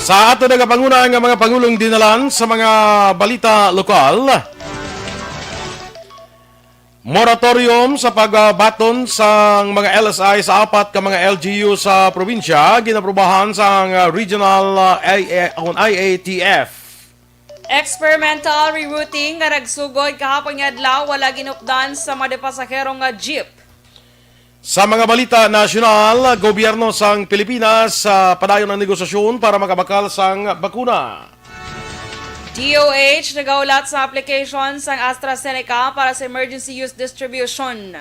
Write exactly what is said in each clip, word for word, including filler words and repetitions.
Sa ato nagapanguna nga mga pangulong dinalan sa mga balita lokal, moratorium sa pagbaton sang mga L S I sa apat ka mga L G U sa probinsya ginaprubahan sang, ah, regional, ah, I A, on I A T F. Experimental rerouting nga nagsugod kahapon nga adlaw wala ginupdan sa mga pasahero nga jeep. Sa mga balita nasyonal, gobyerno sang Pilipinas, ah, padayon ang negosasyon para makabakal sang bakuna. D O H nagaulat sa application sang AstraZeneca para sa emergency use distribution.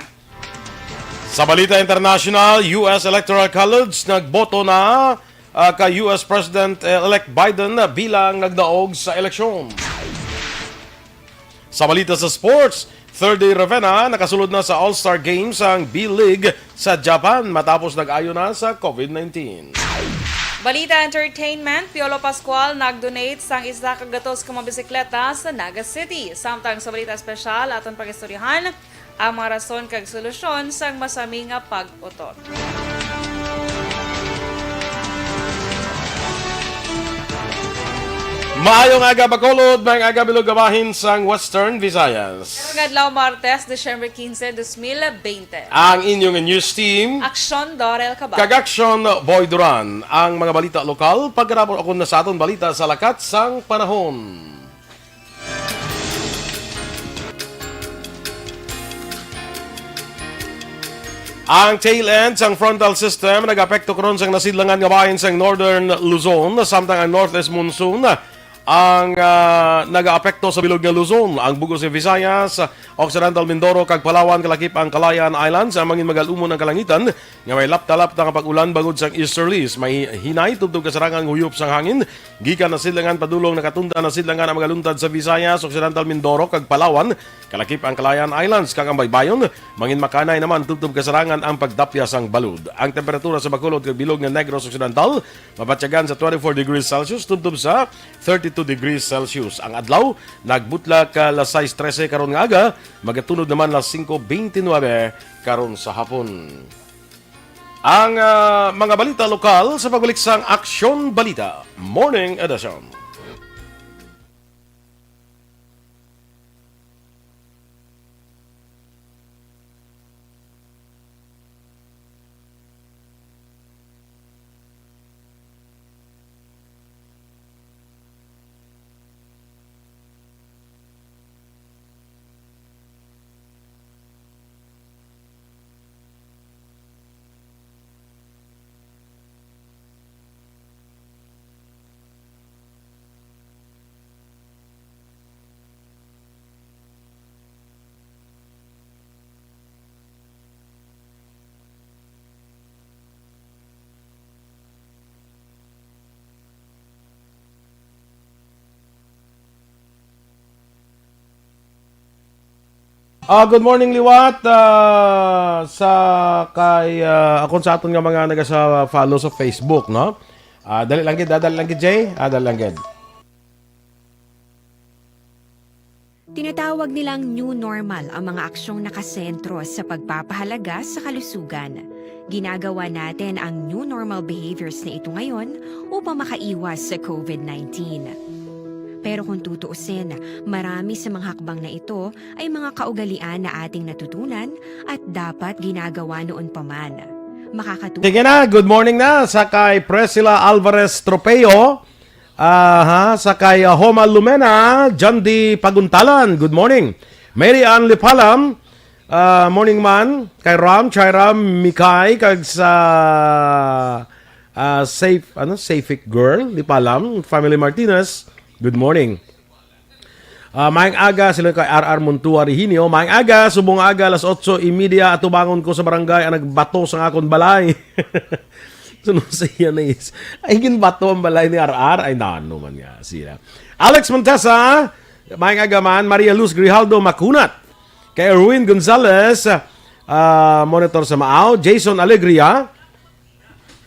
Sa balita international, U S Electoral College nagboto na, ah, kay U S President-elect Biden bilang nagdaog sa eleksyon. Sa balita sa sports, third day Ravenna nakasulod na sa All-Star Games ang B-League sa Japan matapos nag-ayo na sa COVID nineteen. Balita entertainment, Piolo Pascual nag-donate sang isa ka gatos ka mga bisikleta sa Naga City. Samtang sa balita espesyal, aton pag-istoryahan ang mga rason kag solusyon sang masami nga pag-utot. Maayong aga, Bacolod, maayong aga, bilog nga bahin sang Western Visayas. Karong adlaw, Martes, Disyembre quince, dos mil veinte. Ang inyong news team, Aksyon Dorel Cabal. Kag Aksyon Boy Duran. Ang mga balita lokal, pagkatapos ako na sa aton balita sa lakat sang panahon. Ang tail end sang frontal system nag-apekto karon sang nasidlangan nga bahin sang Northern Luzon, samtang ang northeast monsoon ang, ah, nag-aapekto sa bilog nga Luzon. Ang bug-os nga Visayas, Occidental Mindoro, kag Palawan, kalakip ang Kalayaan Islands, ang mangin magalumon ang kalangitan nga may lapta-lapta nga pag-ulan bangod sang easterlies. May hinay tubtob kasarangan nga huyop sang hangin gikan nasidlangan padulong nakatunda nasidlangan ang mga luntad sa Visayas, Occidental Mindoro, kag Palawan, kalakip ang Kalayaan Islands, kag ang baybayon. Mangin makanay naman tubtob kasarangan ang pagdapya sang balod. Ang temperatura sa Bacolod kag bilog nga Negros Occidental mabatyagan sa twenty-four degrees Celsius tubtob sa thirty-two degrees Celsius. Ang adlaw nagbutlak ka alas sais trese karon nga aga, magatunod naman alas singko beintinuebe karon sa hapon. Ang, ah, mga balita lokal sa pagbalik sang Aksyon Balita Morning Edition. Ah, good morning, liwat. Ah, sa kay, ah, akon sa aton nga mga naga sa follow sa Facebook, no? Ah, dali lang gid, ah, dali lang gid, Jay. Ah, dali lang gid. Tinatawag nilang new normal ang mga aksyong nakasentro sa pagpapahalaga sa kalusugan. Ginagawa natin ang new normal behaviors na ito ngayon upang makaiwas sa COVID nineteen. Pero kung tutuusin, marami sa mga hakbang na ito ay mga kaugalian na ating natutunan at dapat ginagawa noon pa man. Makakatulong Sige na, good morning na sa kay Priscilla Alvarez Tropeo. Aha, sa kay, ah, Homa Lumena, John D Paguntalan, good morning. Mary Ann Lipalam, ah, morning man. Kay Ram, Chai Ram, Mikay, kag sa, ah, Safe, ano, Safe Girl, Lipalam, Family Martinez, good morning. Ah, maayong aga, sila kay R R Montua Rehinio. Maayong aga, subong aga, alas otso y media, atubangon ko sa barangay ang nagbato sa akon balay. Sunod sa iya na is, ay, ginbato ang balay ni R R. Ay, nano man nga sila. Alex Montesa, maayong aga man. Maria Luz Grijaldo Makunat. Kay Erwin Gonzalez, ah, monitor sa Maao. Jason Alegria.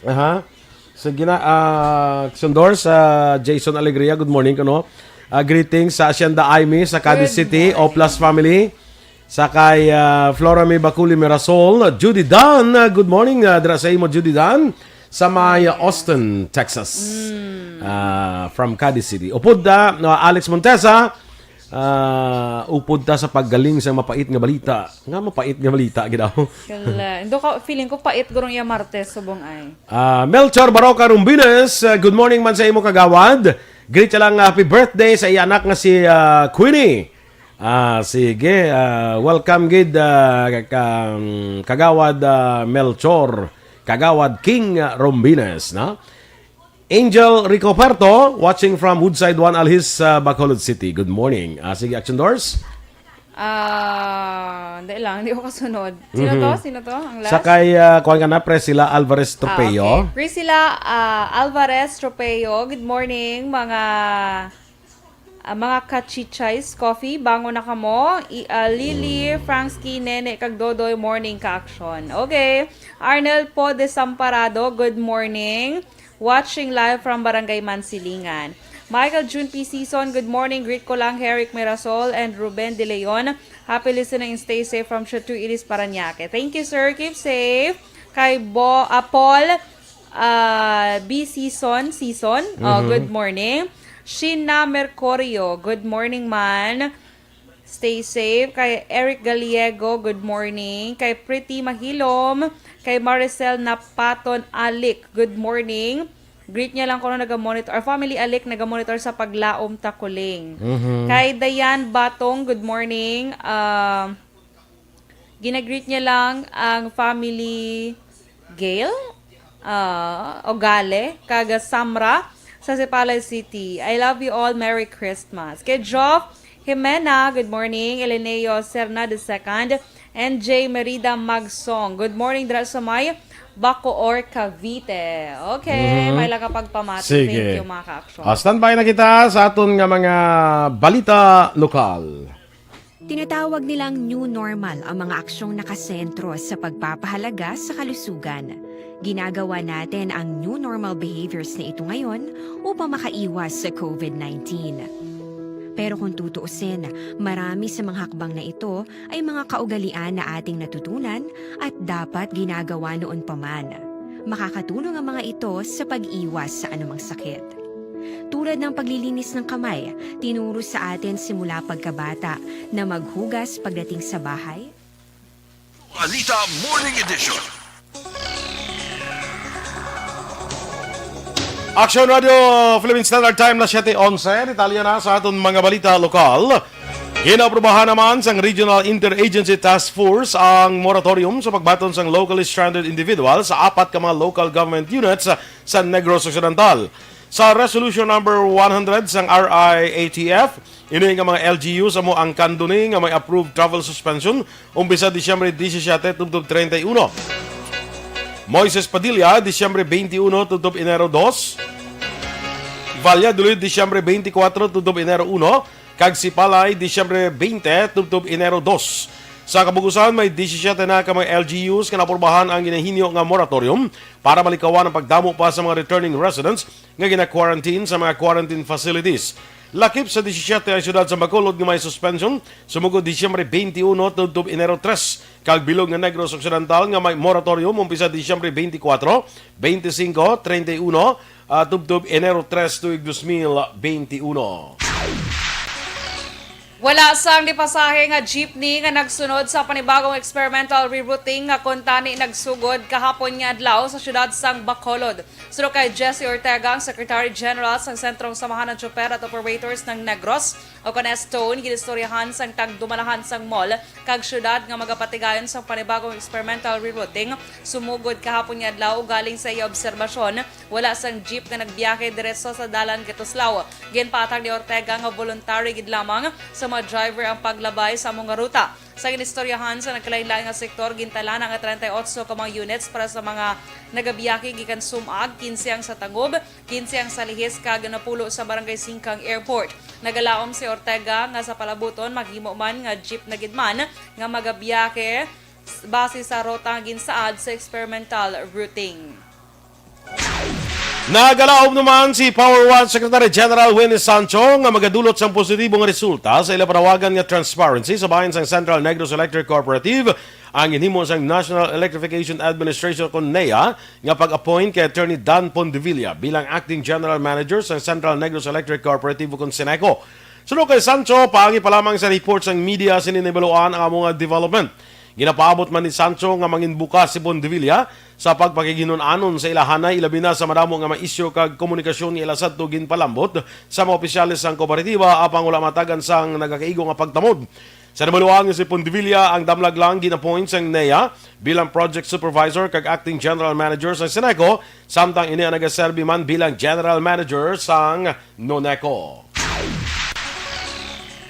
Aha. Sige na, ah, Sundor, sa Jason Alegria, good morning, kuno. Ah, greetings sa Hacienda Aimee sa Cadiz Good City, morning. Oplas family. Sa kay, ah, Flora May Baculi Mirasol, Judy Dan, ah, good morning, ah, dira sa imo, Judy Dan. Sa may Austin, Texas. Ah, from Cadiz City. Upod ta, no, Alex Montesa, ah, upod ta sa paggaling sa mapait nga balita. Nga mapait nga balita, gid daw. Kala, ndo ka, feeling ko pait gurong iya Martes subong ay. Ah, Melchor Baroca Rumbines, ah, good morning man sa imo kagawad. Greet siya lang, happy birthday sa iya anak nga si, ah, Queenie. Ah, sige, ah, welcome gid, ah, ka-, um, kagawad, ah, Melchor, kagawad King Rombines, no? Angel Ricoperto, watching from Woodside One Alhis, ah, Bacolod City. Good morning. Ah, sige, Action Doors. Ah, hindi lang, hindi ko kasunod. Sino to? Mhm. Sino to? Ang last? Sa kay, ah, kuwan ka na, Priscilla Alvarez Ah, Tropeo. Okay. Priscilla, ah, Alvarez Tropeo. Good morning, mga, ah, mga kachichays. Coffee, bangon na kamo. I, ah, Lily, Mm. Franski, Nene, kag Dodoy, morning ka-action. Okay. Arnel Po Desamparado, good morning. Watching live from Barangay Mansilingan. Michael June P. Season, good morning. Greet ko lang Herrick Mirasol and Ruben De Leon. Happy listening and stay safe from Chateau Iris, Parañaque. Thank you, sir. Keep safe. Kay Bo-, ah, Paul, ah, B. Season, Season, ah, Mhm. good morning. Sheena Mercurio, good morning, man. Stay safe. Kay Eric Gallego, good morning. Kay Pretty Mahilom, kay Maricel Napaton Alik, good morning. Greet niya lang kuno naga-monitor, or family Alik naga-monitor sa Paglaom, Takuling. Mhm. Kay Diane Batong, good morning. Ah, ginagreet niya lang ang family Gail, ah, Ogale, kag Samra sa Sipalay City. I love you all. Merry Christmas. Kay Geoff Jimena, good morning. Eleneo Serna the second, and J Merida Magsong. Good morning, dira sa may Bacoor, Cavite. Okay, Mhm. may lang ka pagpamati. Sige. Thank you, mga ka-action. Ah, standby na kita sa aton nga mga balita lokal. Tinatawag nilang new normal ang mga aksyong nakasentro sa pagpapahalaga sa kalusugan. Ginagawa natin ang new normal behaviors na ito ngayon upang makaiwas sa covid nineteen. Pero kung tutuusin, marami sa mga hakbang na ito ay mga kaugalian na ating natutunan at dapat ginagawa noon pa man. Makakatulong ang mga ito sa pag-iwas sa anumang sakit. Tulad ng paglilinis ng kamay, tinuro sa atin simula pagkabata na maghugas pagdating sa bahay. Balita Morning Edition. Action Radio Philippine Standard Time na siyete onse. Detalye na sa aton mga balita lokal. Ginaaprubahan naman sang Regional Interagency Task Force ang moratorium sa pagbaton sang locally stranded individual sa apat ka mga local government units sa Negros Occidental. Sa Resolution Number one hundred sang R I A T F, ini nga mga L G Us amo ang Candoni nga may approved travel suspension umpisa Disyembre disisiete tubtob treinta y uno. Moises Padilla, Disyembre twenty-one tubtob Enero dos. Valladolid, Disyembre twenty-four tubtob Enero uno, kag Sipalay, Disyembre twenty tubtob Enero dos. Sa kabug-usan, may disisiete na ka mga L G Us nga naaprubahan ang ginahinyo nga moratorium para malikawan ang pagdamo pa sa mga returning residents nga gina-quarantine sa mga quarantine facilities. Lakip sa disisiete ang siyudad sa Bacolod nga may suspension sumugod Disyembre twenty-one tubtob Enero tres, kag bilog nga Negros Occidental nga may moratorium umpisa Disyembre twenty-four, twenty-five, treinta y uno, ah, tubtob Enero tres tuig dos mil twenty-one. Wala sang nipasahe nga jeepney nga nagsunod sa panibagong experimental rerouting nga kuntani nagsugod kahapon nga adlaw sa siyudad sang Bacolod. Suno kay Jesse Ortega, ang Secretary General sang Sentrong Samahan ng Tsuper at Operators ng Negros, o kon S-TONE, ginistoryahan sang tagdumalahan sang mall kag siyudad nga magapatigayon sang panibagong experimental rerouting. Sumugod kahapon nga adlaw, ugaling sa iya obserbasyon, wala sang jeep nga nagbiyahe diretso sa dalan Gatuslao. Ginpatag ni Ortega nga voluntary gid lamang sa mga driver ang paglabay sa amo nga ruta. Sa ginistoryahan sa nagkalain-lain nga sektor, gintalana nga treinta y ocho ka mga units para sa mga nagabiyahe gikan Sumag, quince ang sa Taguub, quince ang sa Lihis, kag napulo sa Barangay Singkang Airport. Nagalaom si Ortega nga sa palabuton maghimo man nga jeep na gid man nga magabiyahe base sa ruta nga ginsaad sa experimental routing. Nagalaom naman si Power One Secretary General Winnie Sancho nga magadulot sang positibo nga resulta sa ila panawagan nga transparency sa bahin sang Central Negros Electric Cooperative ang ginhimo sang National Electrification Administration, kon NEA, nga pag-appoint kay Attorney Dan Pondevilla bilang Acting General Manager sang Central Negros Electric Cooperative, kon CENECO. Suno kay Sancho, paagi pa lamang sa report sang media sini nahibaluan ang amo nga development. Ginapaabot man ni Sancho nga mangin bukas si Pondevilla sa pagpakighinun-anon sa ilahanay, ilabi na sa madamo nga mga isyu kag komunikasyon nga ila sadto ginpalambot sa mga opisyales sang kooperatiba, apang wala matagan sang nagakaigo nga pagtamod. Sa nabaluan nga si Pondevilla ang damlag lang gin-appoint sang NEA bilang project supervisor kag acting general manager sang CENECO, samtang ini ang nagaserbi man bilang general manager sang NONECO.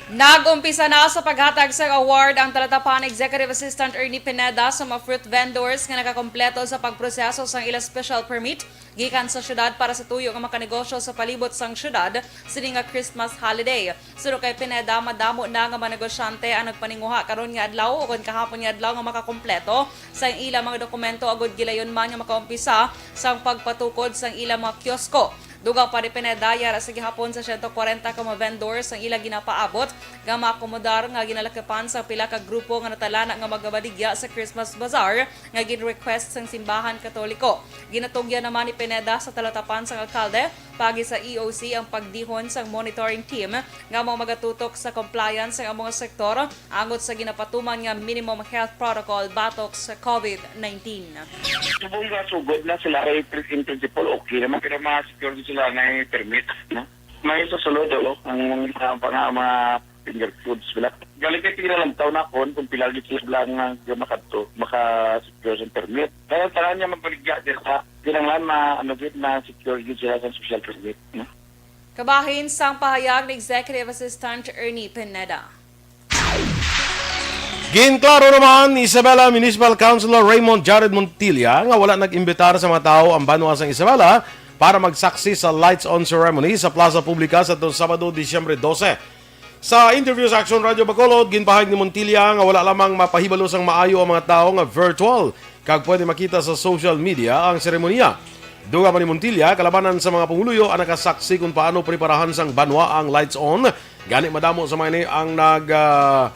Nag-umpisa na sa paghatag sang award ang Talatapan Executive Assistant Ernie Pineda sa mga fruit vendors nga nakakompleto sa pagproseso sang ila special permit gikan sa syudad para sa tuyo nga makanegosyo sa palibot sang syudad sini nga Christmas holiday. Suno kay Pineda, madamo na nga mga negosyante ang nagpaninguha karon nga adlaw o kon kahapon nga adlaw nga makakompleto sang ila mga dokumento agud gilayon man nga makaumpisa sang pagpatukod sang ila mga kiosko. Dugang pa ni Pineda, yara sa gihapon sa siyento kwarenta ka mga vendors ang ila ginapaabot nga maakomodar nga ginalakipan sa pila ka grupo nga natalana nga magabaligya sa Christmas Bazaar nga gin-request sang simbahan Katoliko. Ginatugyan naman ni Pineda sa talatapan sang alkalde paagi sa E O C ang pagdihon sang monitoring team nga amo magatutok sa compliance sang amo nga sektor angot sa ginapatuman nga minimum health protocol batok sa COVID nineteen. Subong nga sugod na sila kay pri-, in principle, okay naman, pero ma-secure gid sila nga permit, no? May susulod, oo, ang mga, mga, mga finger foods sila. Galing kay pila lang taon na kon kung pila gid sila lang nga makadto, maka-secure sa permit. Kaya tanan niya magbaligya dira, kinahanglan ma-, ano gid, ma-secure gid sila sa social permit, no? Kabahin sang pahayag ni Executive Assistant Ernie Pineda. Ginklaro naman ni Isabela Municipal Councilor Raymond Jared Montilla nga wala nag-imbitar sa mga tawo ang banwa sang Isabela para magsaksi sa lights on ceremony sa plaza publika sa atong Sabado, Disyembre dose. Sa interview sa Action Radio Bacolod, ginpahayag ni Montilla nga wala lamang mapahibalo sang maayo ang mga tawo nga virtual kag pwede makita sa social media ang seremonya. Dugang pa ni Montilla, kalabanan sa mga pumuluyo ang nakasaksi kung paano preparahan sang banwa ang lights on. Gani, madamo sa mga ini ang nag, ah,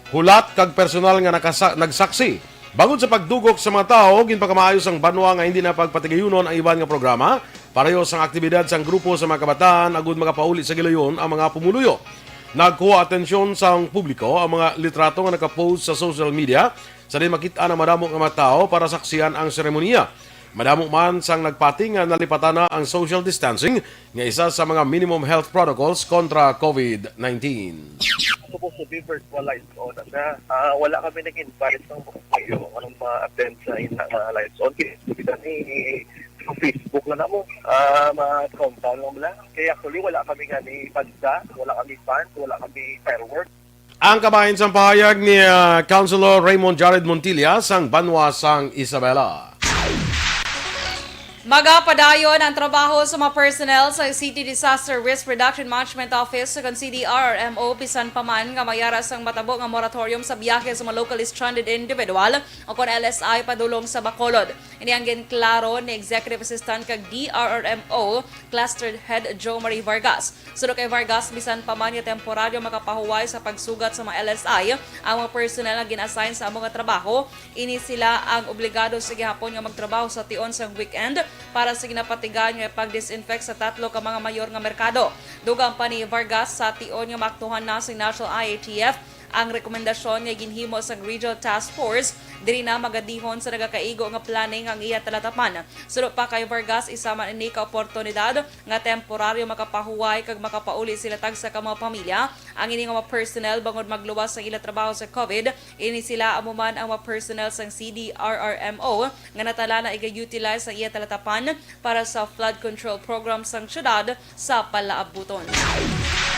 hulat kag personal nga nakasa-, nagsaksi. Bangod sa pagdugok sa mga tawo, ginpakamaayo sang banwa nga hindi na pagpatigayunon ang iban nga programa, pareho sang aktibidad sang grupo sa mga kabataan agud makapauli sa gilayon ang mga pumuluyo. Nagkuha atensyon sang publiko ang mga litrato nga nakapost sa social media, sa diin makit-an ang madamo nga mga tawo para saksihan ang seremonya. Madamo man sang nagpati nga nalipatan na ang social distancing nga isa sa mga minimum health protocols kontra COVID nineteen. Supposed to be virtual lights on na siya. Ah, wala kami nag-invite ng mga tayo ang ma-attend sa ina nga lights on. Kaya kita ni Facebook na namo. Ah, ma-countdown lang lang. Kaya actually, wala kami nga ni panda, wala kami fans, wala kami fireworks. Ang kabahin sang pahayag ni, ah, Councilor Raymond Jared Montilla sang banwa sang Isabela. Magapadayon ang trabaho sa mga personnel sa City Disaster Risk Reduction Management Office o kon C D R R M O, bisan pa man nga may ara sang matabo nga moratorium sa biyahe sa mga locally stranded individual o kon L S I padulong sa Bacolod. Ini ang ginklaro ni Executive Assistant kag D R R M O Cluster Head Jo Marie Vargas. Suno kay Vargas, bisan pa man nga temporaryo makapahuway sa pagsugat sa mga L S I ang mga personnel nga gin-assign sa amo nga trabaho, ini sila ang obligado sa gihapon nga magtrabaho sa tion sang weekend para sa ginapatigan nga pag-disinfect sa tatlo ka mga mayor nga merkado. Dugang pa ni Vargas, sa tion nga maaktuhan na sa National I A T F ang rekomendasyon nga ginhimo sang Regional Task Force, diri na magadihon sa nagakaigo nga planning ang iya talatapan. Suno pa kay Vargas, isa man ini ka oportunidad nga temporaryo makapahuway kag makapauli sila tagsa ka mga pamilya. Ang ini nga mga personnel, bangod magluwas ang ila trabaho sa COVID, ini sila amo man ang mga personnel sang C D R R M O nga natalana iga-utilize ang iya talatapan para sa flood control program sang syudad sa palaabuton.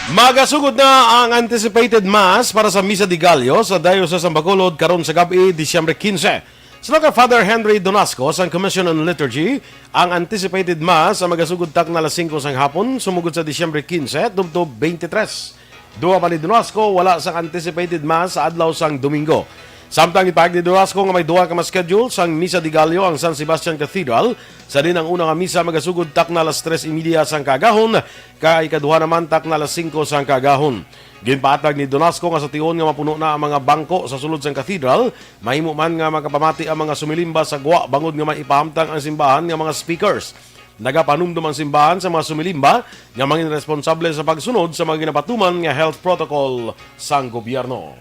Magasugod na ang anticipated Mass para sa Misa de Gallo sa Diocese sang Bacolod karon sa gab-i, Disyembre quince. Suno kay Father Henry Donasco sang Commission on Liturgy, ang anticipated Mass ang magasugod takna alas singko sang hapon, sumugod sa Disyembre quince tubtob twenty-three. Dugang pa ni Donasco, wala sang anticipated Mass sa adlaw sang Domingo. Samtang ipahayag ni Donasco nga may duha ka ma-schedule sang Misa de Gallo ang San Sebastian Cathedral, sa diin ang una nga misa magasugod takna alas tres y media sang kaagahon, kag ikaduha naman takna alas singko sang kaagahon. Ginpatag ni Donasco nga sa tion nga mapuno na ang mga bangko sa sulod sang cathedral, mahimo man nga makapamati ang mga sumilimba sa gwa bangod nga may ipahamtang ang simbahan nga mga speakers. Nagapanumdom ang simbahan sa mga sumilimba nga mangin responsable sa pagsunod sa mga ginapatuman nga health protocol sang gobyerno.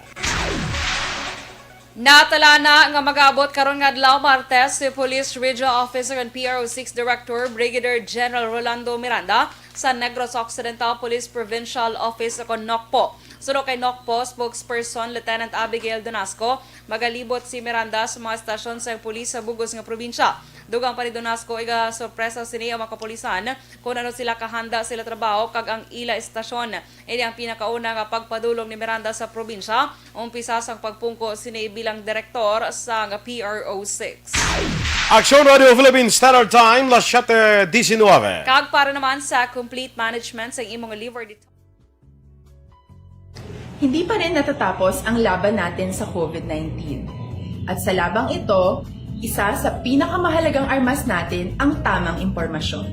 Natala na nga mag-abot karon nga adlaw, Martes, si Police Regional Office and P R O six Director Brigadier General Rolando Miranda sa Negros Occidental Police Provincial Office o kon NOCPO. Suno kay NOCPO spokesperson Lieutenant Abigail Donasco, magalibot si Miranda sa mga estasyon sang pulis sa bug-os nga probinsya. Dugang pa ni Donasco, igasorpresa sini ang mga kapulisan kon ano sila kahanda sa ila trabaho kag ang ila estasyon. Ini ang pinakauna nga pagpadulong ni Miranda sa probinsya, umpisa sang pagpungko sini bilang direktor sang P R O six. Aksyon Radio Philippines Standard Time, las siete diecinueve. Kag para naman sa complete management sa imong liver det- Hindi pa rin natatapos ang laban natin sa covid nineteen. At sa labang ito, isa sa pinakamahalagang armas natin ang tamang impormasyon.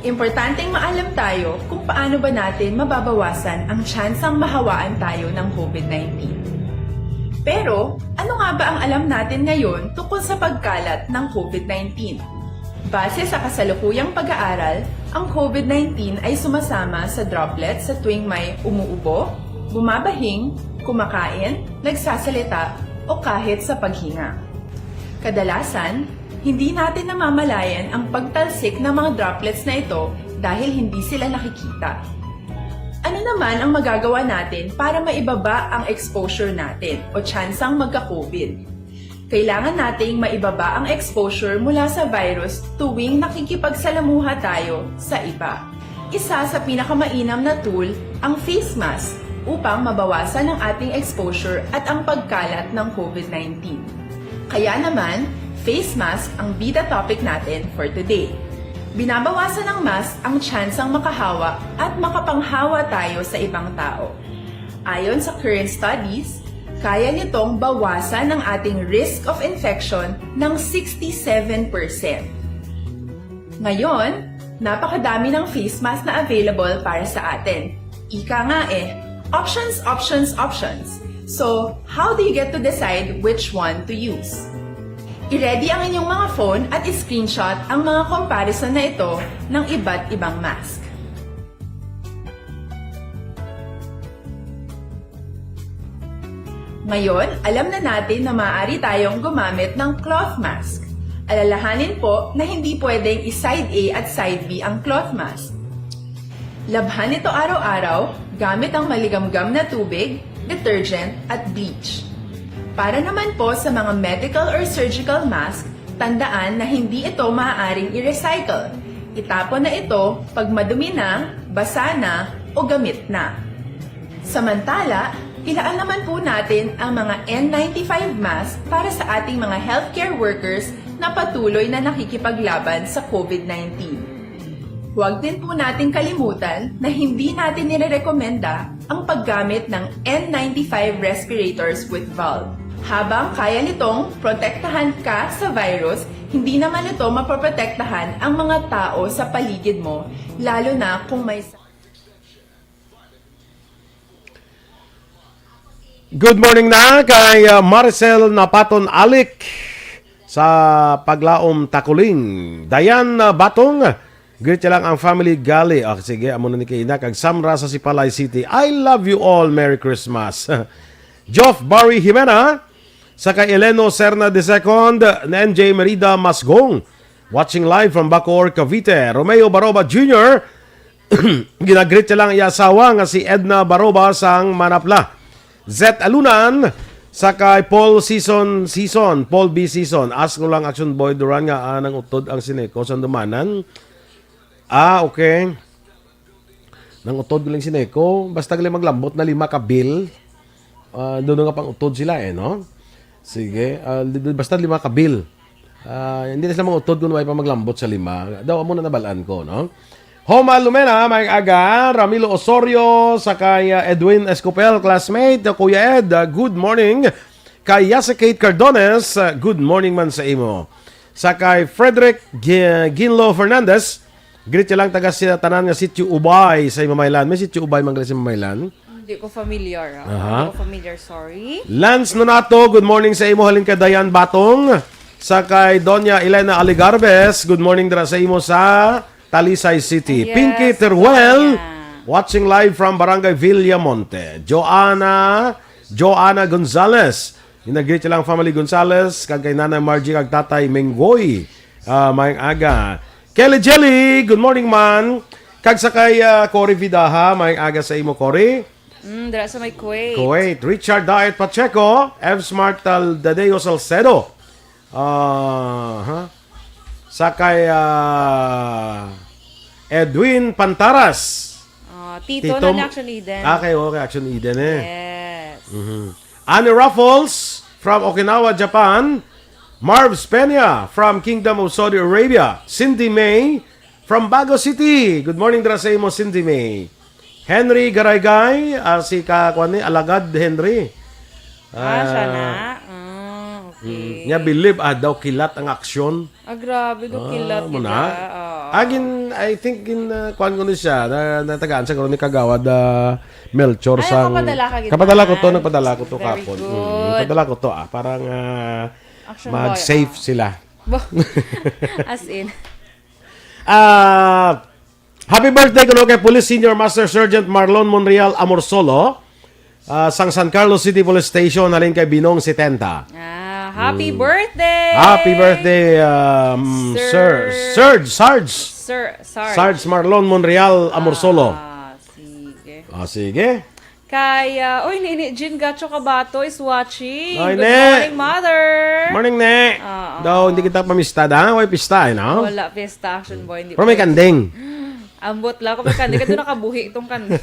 Importanteng maalam tayo kung paano ba natin mababawasan ang tsansang mahawaan tayo ng covid nineteen. Pero, ano nga ba ang alam natin ngayon tungkol sa pagkalat ng covid nineteen? Base sa kasalukuyang pag-aaral, ang covid nineteen ay sumasama sa droplets sa tuwing may umuubo, bumabahing, kumakain, nagsasalita, o kahit sa paghinga. Kadalasan, hindi natin namamalayan ang pagtalsik ng mga droplets na ito dahil hindi sila nakikita. Ano naman ang magagawa natin para maibaba ang exposure natin o tsansang magka-covid? Kailangan nating maibaba ang exposure mula sa virus tuwing nakikipagsalamuha tayo sa iba. Isa sa pinakamainam na tool ang face mask upang mabawasan ang ating exposure at ang pagkalat ng covid nineteen. Kaya naman, face mask ang bida topic natin for today. Binabawasan ng mask ang tsansang makahawa at makapanghawa tayo sa ibang tao. Ayon sa current studies, kaya nitong bawasan ang ating risk of infection ng sixty-seven percent. Ngayon, napakadami ng face mask na available para sa atin. Ika nga eh, options, options, options. So, how do you get to decide which one to use? I-ready ang inyong mga phone at i-screenshot ang mga comparison na ito ng iba't ibang mask. Ngayon, alam na natin na maaari tayong gumamit ng cloth mask. Alalahanin po na hindi pwedeng i-side A at side B ang cloth mask. Labhan ito araw-araw gamit ang maligamgam na tubig, detergent, at bleach. Para naman po sa mga medical or surgical mask, tandaan na hindi ito maaaring i-recycle. Itapon na ito pag madumi na, basa na, o gamit na. Samantala, ilaan naman po natin ang mga N ninety-five mask para sa ating mga healthcare workers na patuloy na nakikipaglaban sa covid nineteen. Huwag din po nating kalimutan na hindi natin nirerekomenda ang paggamit ng N ninety-five respirators with valve. Habang kaya nitong protektahan ka sa virus, hindi naman ito mapoprotektahan ang mga tao sa paligid mo, lalo na kung may Good morning na kay, uh, Maricel Napaton Alik sa Paglaom, Takuling. Dayan, uh, Batong, greet niya lang ang family Gali. Ah, sige, amo na ni kay Ina kag Samra sa Sipalay City. I love you all. Merry Christmas. Geoff Barry Jimena, sa kay Eleno Serna the second, N J Merida Masgong. Watching live from Bacoor, Cavite. Romeo Baroba Junior, ginagreet niya lang iya asawa nga si Edna Baroba sang Manapla. Zet Alunan, sa kay Paul Season, Season, Paul B Season. Ask ko lang, Action Boy Duran, nga, ah, nang-utod ang Sineco sa Dumanan. Ah, okay. Nang-utod ko lang Sineco. Basta gali maglambot na lima ka bill. Ah, doon nga pang-utod sila eh, no? Sige, ah, di-, di-, basta lima ka bill. Ah, hindi na sila mangutod kung may pa maglambot sa lima. Daw, amo na nabalaan ko, no? Homa Lumena, may aga. Ramilo Osorio, sa kay, ah, Edwin Escopel, classmate. Kuya Ed, ah, good morning. Kay Yasa Kate Cardones, uh, good morning man sa imo. Sa kay Frederick Gi-, Ginlo Fernandez, greet siya lang taga sa tanan nga Sitio Ubay sa Mamaylan. May Sitio Ubay man gali sa Mamaylan? Hindi ko familiar, ah. Aha. Hindi ko familiar, sorry. Lance Nonato, good morning sa imo, halin kay Dayan Batong. Sa kay Doña Elena Aligarbes, good morning dira sa imo sa Talisay City. Yes, Pinky Teruel, Doña. Watching live from Barangay Villamonte. Joanna, Joanna Gonzalez, ginagreet siya lang family Gonzalez, kag kay Nanay Margie kag Tatay Menggoy. Ah, maayong aga. Kelly Jelly, good morning, man. Kag sa kay, ah, Cory Vidaha, maayong aga sa imo, Cory. Mm, dira sa may Kuwait. Kuwait. Richard Daet Pacheco, F Smart Tal-, Tadeo Salcedo. Ah, ha? Sa kay, ah, Edwin Pantaras. Ah, Tito Tito na ni M-, Action Eden. Ah, kay, okay, Action Eden eh. Yes. Mhm. Annie Ruffles from Okinawa, Japan. Marv Peña from Kingdom of Saudi Arabia. Cindy May from Bago City. Good morning dira sa imo, Cindy May. Henry Garaygay, ah, si ka, kuwan ni, Alagad Henry. Ah, siya Ah, na? Ah, okay. Mm, niya believe, ah, daw kilat ang aksyon. Ah, grabe, daw Ah, kilat mo gid na? Ah, oo. Agin, I think in, ah, kuwan ko ni siya, na, natagaan sa karon ni Kagawad, ah, Melchor Ay, sang kapadala ka gid kapadala ko to, na? Nagpadala ko to Very kapon. Mm, good. Nagpadala ko to, ah, para nga Action boy, mag-safe ah. sila. Bo-, as in. Ah, happy birthday kuno kay Police Senior Master Sergeant Marlon Monreal Amorsolo, ah, sang San Carlos City Police Station, halin kay Binong setenta. Ah, happy Mm. birthday! Happy birthday, um, Sir Sir, Serge, Sarge. Sir Sarge. Sarge Marlon Monreal Amorsolo. Ah, sige. Ah, sige. Kay, ah, oy, Nini Jean Gacho Cabato is watching. Ay, Good Ne. morning, mother. Morning, Ne. Oo. Daw, hindi kita pamista, da? Way pista, eh, no? Wala pista, Action Boy. Hindi Pero may pwede. kanding. Ambot lang ako, may kanding. Kadto nakabuhi itong kanding.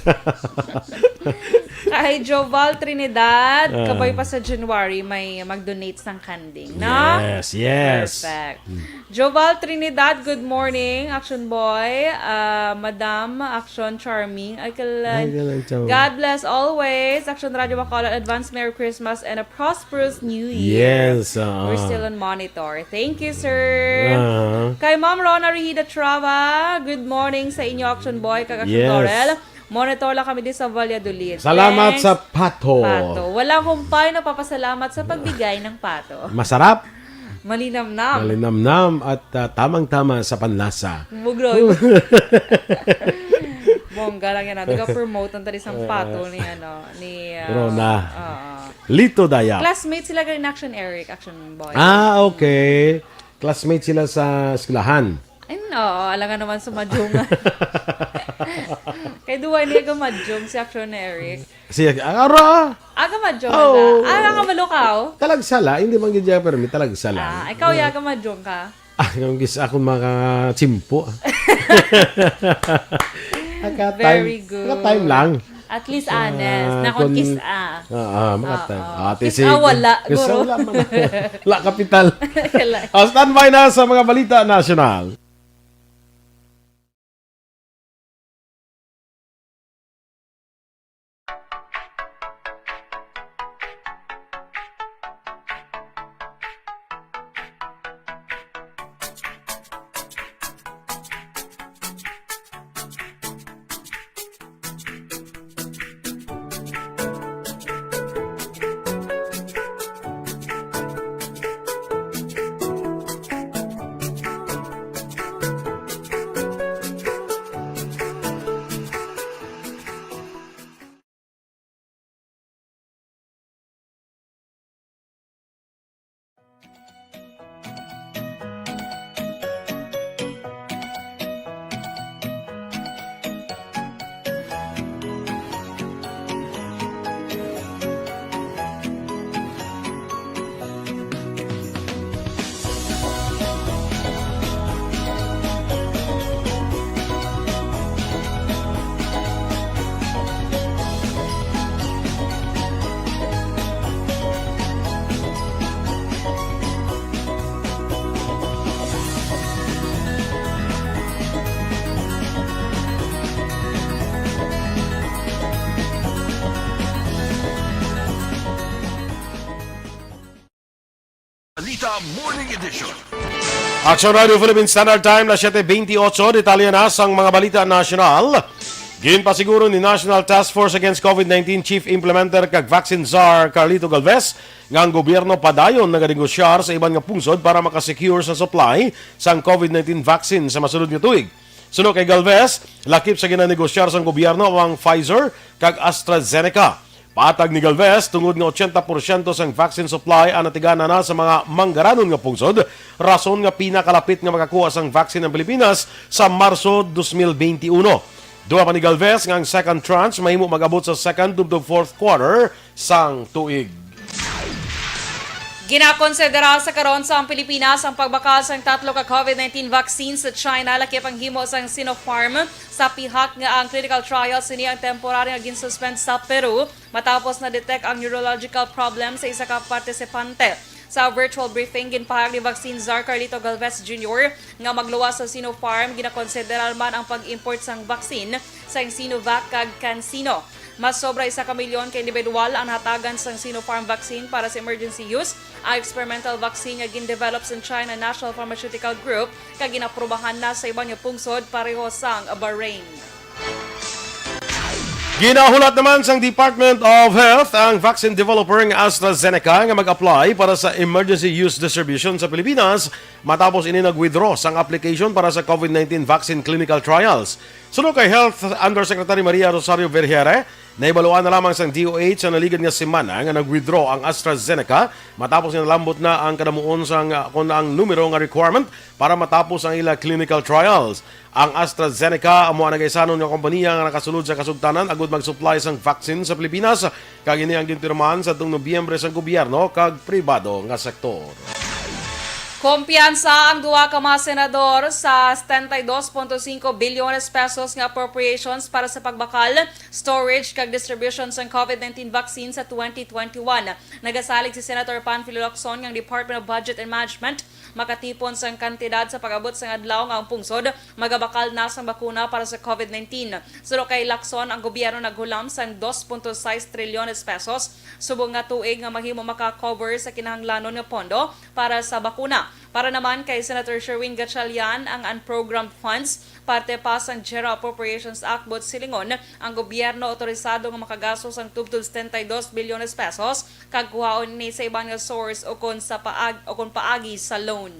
Kay Joval Trinidad, Ah. kabay pa sa January, may mag-donate sang kanding, no? Yes, yes. Perfect. Hmm. Joval Trinidad, good morning. Action Boy, ah, Madam, Action Charming. Ay, kala-, Ay, kala-, Charming. God bless always. Action Radio Bacolod, advance Merry Christmas and a prosperous New Year. Yes, ah. We're still on monitor. Thank you, sir. Ah. Kay Ma'am Rona Rihida Trava, good morning sa inyo, Action Boy, kag Action Yes. Dorel. Monitor lang kami di sa Valladolid. Salamat Thanks, sa pato. Pato. Walang humpay na papasalamat sa pagbigay ng pato. Masarap. Malinamnam. Malinamnam at, ah, tamang-tama sa panlasa. Bugroy. Bongga lang yan, ah. Nag-promote ang tadi sang pato ni, ano, ni, ah, Rona. Oo. Lito Daya. Classmate sila galing Action Eric, Action Boy. Ah, okay. Classmate sila sa eskwelahan. Ay, oo, alangan naman sa Madjunga. Kay duwa ni aga Madjung si Action ni Eric. Siya, ah, ara! Aga Madjung Oo. na. Ah, aga Malukaw? Talagsala, hindi man gid siya, pero may Talagsala. Ah, ikaw, Ah. yaga Madjung ka? Ah, yung gis-, akong mga tsimpo, ah. Naka-time, Very good. naka-time lang. At least honest. Ah, Nakon kun-, kis-a. ah, ah, makatay. Oo. Ah, Kis-a tisi-, wala, kis-a guro. wala man. Wala kapital. Wala. Ah, standby na sa mga balita nasyonal. Balita Morning Edition. Action Radio Philippine Standard Time, las siete veintiocho. Detalye na sang mga balita nasyonal. Ginpasiguro ni National Task Force Against COVID nineteen Chief Implementer kag Vaccine Czar Carlito Galvez nga ang gobyerno padayon naganegosyar sa iban nga pungsod para makasecure sa supply sang COVID nineteen vaccine sa masunod nga tuig. Suno kay Galvez, lakip sa ginanegosyar sang gobyerno ang Pfizer kag AstraZeneca. Patag ni Galvez, tungod nga ochenta porsyento sang vaccine supply ang natigana na sa mga manggaranon nga pungsod, rason nga pinakalapit nga makakuha sang vaccine ang Pilipinas sa Marso dos mil benti uno. Duha pa ni Galvez nga ang second tranche mahimo mag-abot sa second tubtob fourth quarter sang tuig. Ginakonsidera sa karon sa ang Pilipinas ang pagbakal sang tatlo ka COVID nineteen vaccine sa China, lakip ang himo sang Sinopharm, sa pihak nga ang clinical trial sini ang temporary nga ginsuspend sa Peru matapos na-detect ang neurological problem sa isa ka partisipante. Sa virtual briefing, ginpahayag ni Vaccine Czar Carlito Galvez Junior nga magluwas sa Sinopharm, ginakonsiderar man ang pag-import sang vaccine sang Sinovac kag CanSino. Mas sobra isa ka milyon ka individual ang nahatagan sang Sinopharm vaccine para sa emergency use. Ang experimental vaccine nga gin-develop sang China National Pharmaceutical Group kag ginaprobahan na sa iban nga pungsod pareho sang Bahrain. Ginahulat naman sang Department of Health ang vaccine developer nga AstraZeneca nga mag-apply para sa emergency use distribution sa Pilipinas matapos ini nag-withdraw sang application para sa COVID nineteen vaccine clinical trials. Suno kay Health Undersecretary Maria Rosario Vergeire, nahibaluan na lamang sang D O H sa naligad nga semana nga nag-withdraw ang AstraZeneca matapos nga nalambot na ang kadamuon sang, ah, kon ang numero nga requirement para matapos ang ila clinical trials. Ang AstraZeneca amo ang nagaisanon nga kompanya nga nakasulod sa kasugtanan agud mag-supply sang vaccine sa Pilipinas, kag ini ang ginpirmahan sa tuong Nobyembre sang gobyerno kag pribado nga sektor. Kumpiyansa ang duha ka mga senador sa setenta y dos punto cinco bilyones pesos nga appropriations para sa pagbakal, storage kag distribution sang COVID nineteen vaccine sa twenty twenty-one. Nagasalig si Senator Panfilo Lacson nga ang Department of Budget and Management makatipon sang kantidad sa pag-abot sang adlaw nga ang pungsod magabakal na sang bakuna para sa COVID nineteen. Suno kay Lacson, ang gobyerno naghulam sang dos punto sais trilyones pesos subong nga tuig nga mahimo maka-cover sa kinahanglanon nga pondo para sa bakuna. Para naman kay Senator Sherwin Gatchalian, ang unprogrammed funds parte pa sang General Appropriations Act, buot silingon, ang gobyerno autorisado nga makagasto sang tubtob setenta y dos bilyones pesos kag kuhaon ini sa iban nga source o kon sa paag-, o kon paagi sa loan.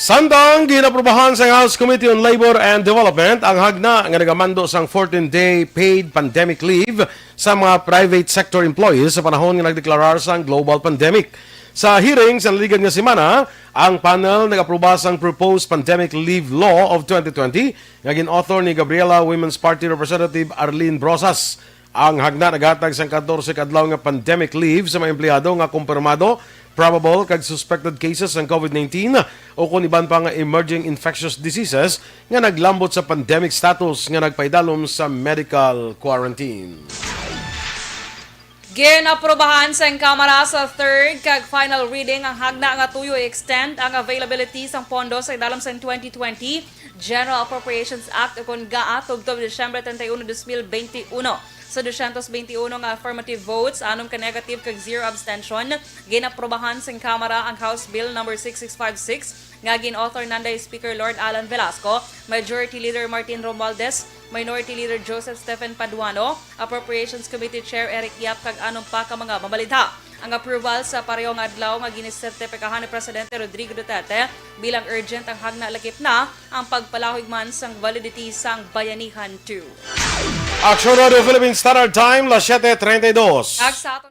Samtang ginaprubahan sang House Committee on Labor and Development ang hagna nga nagamando sang fourteen-day paid pandemic leave sa mga private sector employees sa panahon nga nagdeklarar sang global pandemic. Sa hearing sa naligad nga semana, ang panel nag-aproba sang proposed Pandemic Leave Law of twenty twenty nga gin-author ni Gabriela Women's Party Representative Arlene Brosas. Ang hagna naghatag sang katorse ka adlaw nga pandemic leave sa mga empleyado nga kumpirmado, probable, kag suspected cases sang COVID nineteen o kon iban pa nga emerging infectious diseases nga naglambot sa pandemic status nga nagpaidalom sa medical quarantine. Ginaprobahan sang Kamara sa third kag final reading ang hagna nga tuyo i-extend ang availability sang pondo sa idalom sang twenty twenty General Appropriations Act o kon GAA tubtob Disyembre treinta y uno, dos mil veintiuno. Sa dosyentos beintiuno nga affirmative votes, anom ka negative kag zero abstention, ginaprobahan sang Kamara ang House Bill Number six six five six nga gin-author nanday Speaker Lord Alan Velasco, Majority Leader Martin Romualdez, Minority Leader Joseph Stephen Paduano, Appropriations Committee Chair Eric Yap kag anom pa ka mga mabalita. Ang approval sa pareho nga adlaw nga ginisertipikahan ni Presidente Rodrigo Duterte bilang urgent ang hagna lakip na ang pagpalahig man sang validity sang Bayanihan two. Action Radio Philippine Standard Time, las siete treinta y dos. Kag sa aton